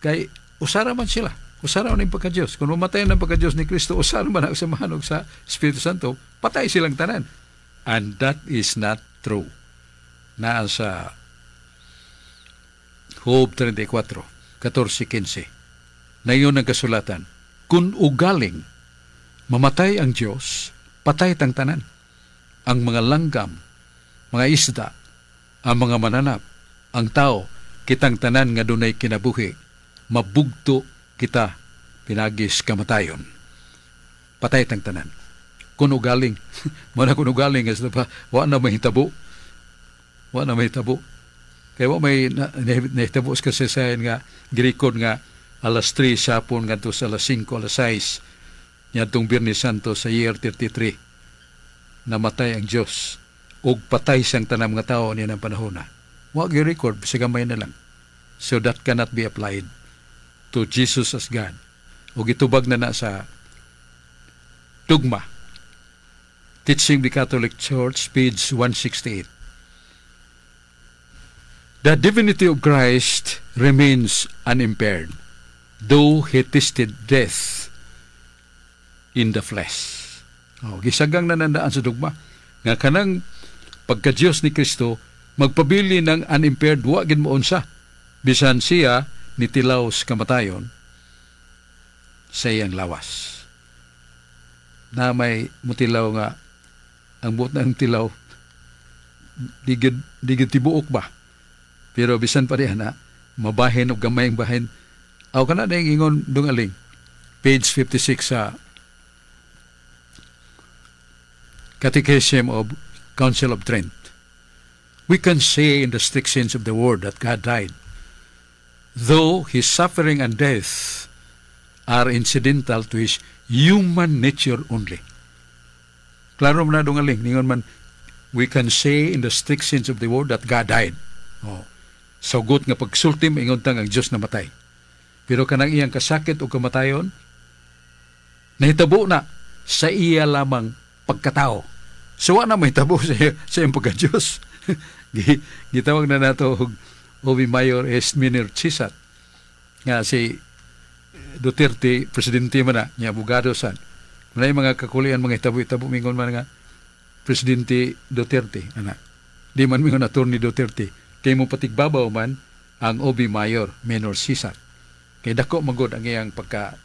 Kay, usara man sila. Usara man ang pagka-Diyos. Kung mamatay ang pagka-Diyos ni Kristo, usara man ang samahan og sa Espiritu Santo, patay silang tanan. And that is not true. Naa sa Job 34, 14-15. Na ang kasulatan, "Kung ugaling, mamatay ang Diyos, patay tang tanan. Ang mga langgam, mga isda, ang mga mananap, ang tao, kitang tanan nga dunay kinabuhi, mabugto kita pinagis kamatayon." Patay tang tanan. Kung ugaling, mo na kung ugaling, as pa, wa na mahitabo. Wa na mahitabo. Kaya wa may nahitabo sa kasaysayan nga girikod nga alas 3 sa hapon ngadto sa alas 5, alas 6 niadtong Biyernes Santo sa year 33 namatay ang Diyos ug patay siyang tanang mga tao niya ng panahon na. Wa gi-record, sa gamay na lang. So that cannot be applied to Jesus as God. O gitubag na na sa dugma. Teaching the Catholic Church, page 168. "The divinity of Christ remains unimpaired, though he tasted death in the flesh." Oh, gisagang nanandaan sa dugma nga kanang pagka-Diyos ni Kristo magpabili ng unimpaired, wa gid mo unsa bisan siya nitilaw sa kamatayon sa iyang lawas. Na may mutilaw nga ang buot ng tilaw digid tibuok ba, pero bisan pa diha na mabahin og gamay ang bahin aw kana na ingon dungaling page 56 sa Catechism of Council of Trent. "We can say in the strict sense of the word that God died, though his suffering and death are incidental to his human nature only." Klaro man na dungaling, ningon man, "We can say in the strict sense of the word that God died." Oh. Sugot nga pagsulti, ingon tang ang Diyos namatay. Pero kanang iyang kasakit o kamatayon, nahitabo na sa iya lamang pagkatao. So wa na mahitabo sa iyang pagka-Diyos. Gitawag na nato og ubi mayor est minor cessat. Nga si Duterte, presidente man na, niya abogado san. May mga kakulian, mga hitabo-hitabo, mingon man nga, Presidente Duterte, ana. Di man mingon Attorney Duterte. Kay mo patigbabaw man ang ubi mayor, minor cessat. Kay dako magod ang iyang pagka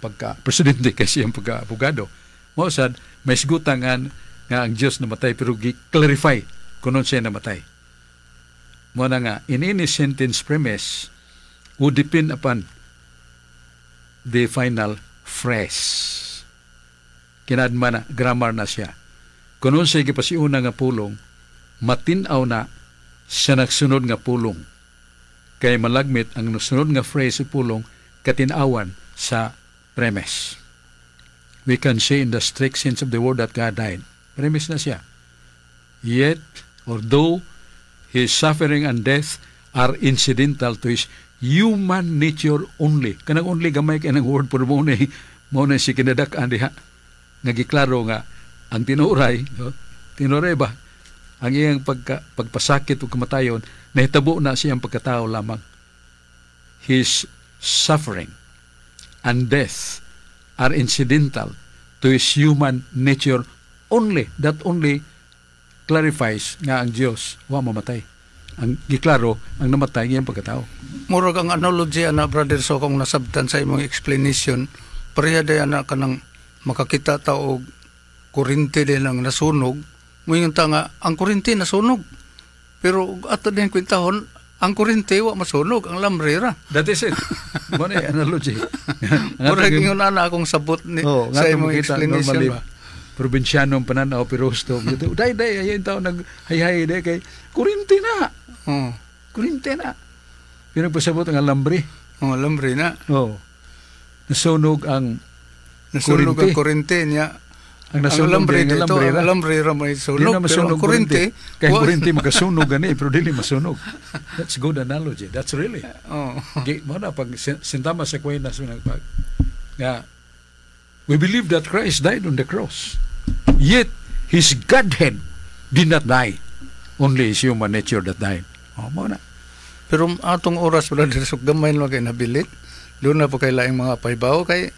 pagka presidente kasi iyang pagka abogado. Mao sad may sigutangan nga ang Dios namatay pero gi-clarify kunon siya namatay. Mo na nga in any sentence premise would depend upon the final phrase. Kinadma na, grammar na siya. Kunon siya gipasiuna nga pulong, matin-aw na sa nagsunod nga pulong. Kay malagmit ang nasunod nga phrase sa pulong katinawan sa premise. "We can say in the strict sense of the word that God died." Premise na siya. Yet, although his suffering and death are incidental to his human nature only. Kanang "only" gamay kay ng word, pero mo na si kinadak-an diha. Nga giklaro nga ang tinuray, no? Tinuray ba? Ang iyang pagpasakit o kamatayon, nahitabo na siyang pagkatao lamang. His suffering and death are incidental to his human nature only. That "only" clarifies nga ang Dios wa mamatay. Ang giklaro, ang namatay iyang pagkatao. Murag ang analogy ana, brother, so kung nasabtan sa imong explanation, pareha day ana kanang makakita ta og kuryente din ang nasunog, moingon ta nga ang kuryente nasunog. Pero ato din kwentahon, ang kuryente wa masunog, ang lambre ra. That is it. Mo na analogy. Murag ingon ana akong sabot ni Oh, sa imong explanation normally, ba. Probinsyano ang pananaw pero husto. Day day ay tao nag hay-hay day kay kuryente na. Kuryente na. Pero pasabot ang alambre. Oh, alambre na. Oh. Nasunog ang Nasunog kuryente. Ang kuryente niya. Ang nasunog ang alambre ang dito, alambre ang ra. alambre ra may Di sunog. na Pero masunog ang kuryente, kuryente. Kay kuryente makasunog gani pero dili masunog. That's good analogy. That's really. Gi mo na pag sintama sa Aquinas pag nga we believe that Christ died on the cross. Yet his Godhead did not die. Only his human nature that died. Oh, mo na. Pero atong oras, brother, so gamay lang kay nabilit. Doon na po kay laing mga paybaw kay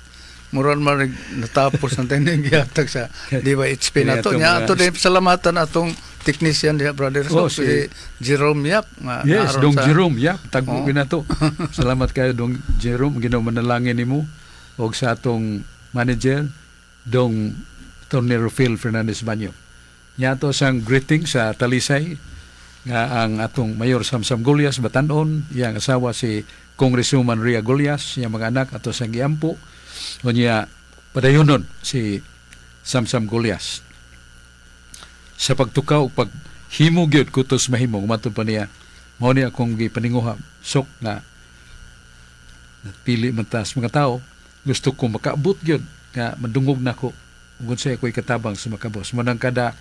murag man natapos na tayo ng gihatag sa DYHP na to. Atong Nya ato din salamatan atong technician diha, brother, so, Oh, si Jerome Yap nga Yes, naaron Dong Jerome, yeah, tagbo Oh. na to. Salamat kayo, Dong Jerome, Ginoo manalangin nimo og sa atong manager, Dong Tony Rufil Fernandez Banyo. Nya ato sang greeting sa Talisay nga ang atong Mayor Samsam Gullas Batanon, iyang asawa si Congresswoman Ria Gullas, iyang mga anak ato sang giampo. Unya padayonon si Samsam Gullas sa pagtukaw ug pag himo gyud kutos mahimo. Matud pa niya, mao ni akong gipaninguha sok nga napili man ta sa mga tao, gusto ko makaabot gyud nga madungog nako ug unsay ako'y katabang sa makabos mo. Nang kada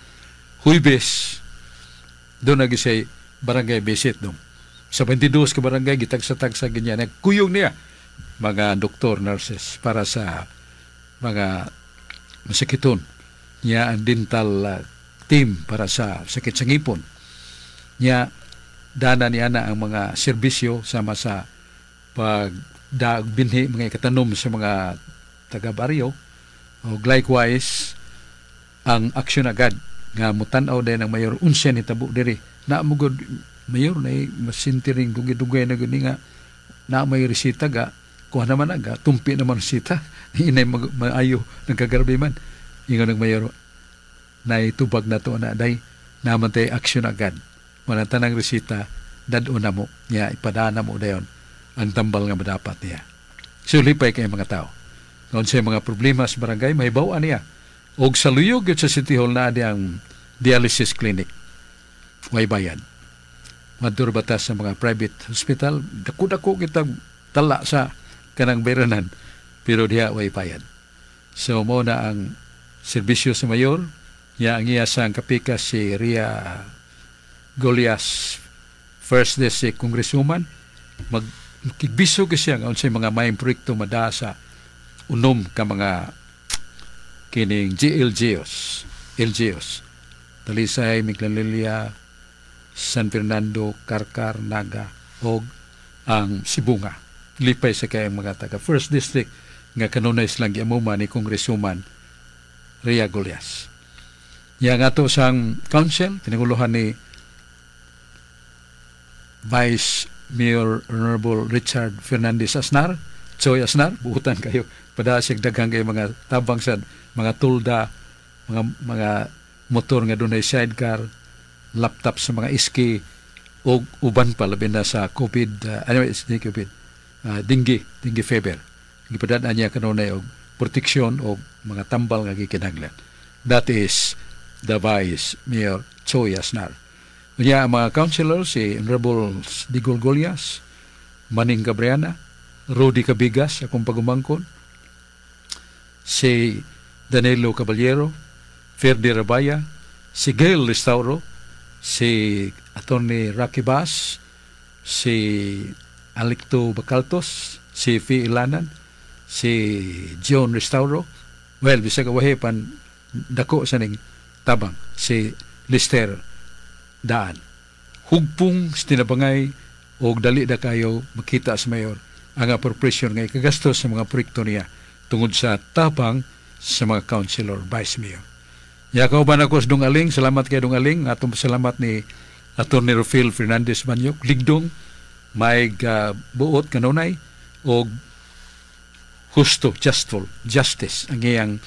Huybes doon na say barangay visit dong sa 22 ka barangay, gitagsa-tagsa ganyan, nagkuyog niya mga doktor, nurses para sa mga masakiton niya, ang dental team para sa sakit sa ngipon niya. Dana niya na ang mga serbisyo sama sa pag binhi, mga ikatanom sa mga taga-baryo, o likewise ang aksyon agad nga mutan-aw din ang mayor unsa ni tabo diri na mo gud mayor na masintiring dugay-dugay na gud ni nga na may resita ga kuha naman aga tumpi naman resita inay mag, maayo nagkagarbi man. Ingon ng mayor, naitubag na to na day naman tay aksyon agad wala tanang resita dad-o na mo niya, ipadana mo dayon ang tambal nga madapat niya. So lipay kay mga tao kung sa mga problema sa barangay mahibaw niya. Og sa luyog gyud sa City Hall na ang dialysis clinic, way bayad. Madto bata sa mga private hospital, dako-dako kitag tala sa kanang bayranan, pero diha way bayad. So mo na ang serbisyo sa mayor niya, ang iya sang kapika si Ria Golias, First District Congresswoman, mag kigbiso kasi siya nga unsay mga maayong proyekto madaa sa unom ka mga kining GLGOs, LGOs, Talisay, Minglanilla, San Fernando, Carcar, Naga og ang Sibonga. Lipay sa kayang mga taga First District nga kanunay silang giamuma ni Congresswoman Ria Golias. Yang ato sang council pinanguluhan ni Vice Mayor Honorable Richard Fernandez Asnar, Choy Asnar, buutan kayo. Pada siya daghang kay mga tabang sa mga tulda, mga motor nga dunay sidecar, laptop sa mga iski, o uban pa, labi na sa COVID, anyway, it's di COVID, dengue fever. Gipadaan niya kanunay og proteksyon o mga tambal nga gikinahanglan. That is the Vice Mayor Choy Asnar. Unya ang mga councilor, si Honorable Digol Golias, Maning Gabriana, Rudy Cabigas, akong pagumangkon, si Danilo Caballero, Ferdi Rabaya, si Gail Restauro, si Attorney Rocky Bass, si Alicto Bacaltos, si Fi Ilanan, si John Restauro. Well, bisag wahi pan dako sa ning tabang si Lister Daan. Hugpong sa tinabangay og dali da kayo makita sa mayor ang appropriation nga ikagastos sa mga proyekto niya tungod sa tabang sa mga councilor, vice mayor. Ya kauban ako sa Dong Aling, salamat kay Dong Aling, atong salamat ni Attorney Rufil Fernandez Banyok, ligdong may buot kanunay og husto, justful, justice ang iyang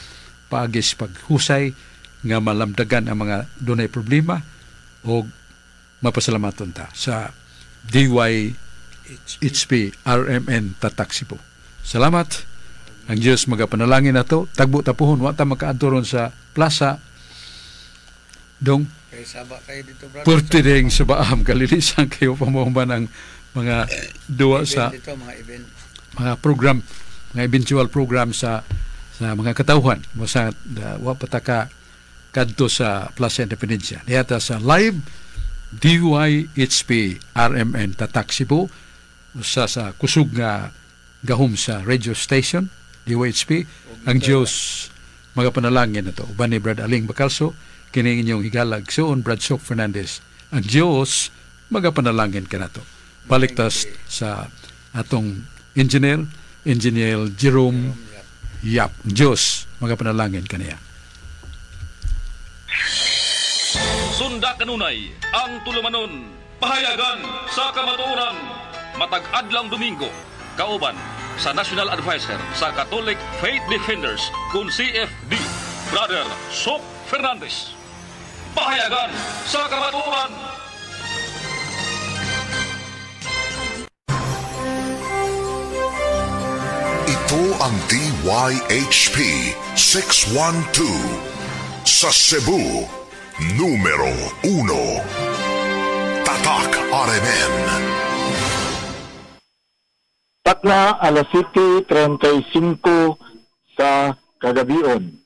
paagis paghusay nga malamdagan ang mga dunay problema og mapasalamaton ta sa DYHP RMN Tatak Cebu. Salamat. Ang Diyos magapanalangin nato, tagbo tapuhon wa ta makaadto ron sa plaza dong. Kay saba kayo dito, brother. Purti ding sa baam kalilisan kayo pamuhuman ang mga duwa sa dito, mga event, mga program, mga eventual program sa mga katawhan mo sa wa pa ta ka kadto sa Plaza Independencia. Niyata sa live DYHP RMN Tatak Cebu, usa sa kusog nga gahom sa radio station DYHP. Ang Diyos magapanalangin nato. Uban ni Brad Aling Bacalso, kini inyong higalag suon Brad Sok Fernandez. Ang Diyos magapanalangin kanato. Baliktas sa atong engineer, Engineer Jerome Yap. Diyos magapanalangin kaniya. Sunda kanunay ang tulumanon, pahayagan sa kamatuoran, matag adlaw Domingo, kauban sa National Advisor sa Catholic Faith Defenders kun CFD, Brother Sok Fernandez. Pahayagan sa kamatuoran. Ito ang DYHP 612 sa Cebu, numero 1. Tatak RMN. Takna alas 7:35 sa kagabion.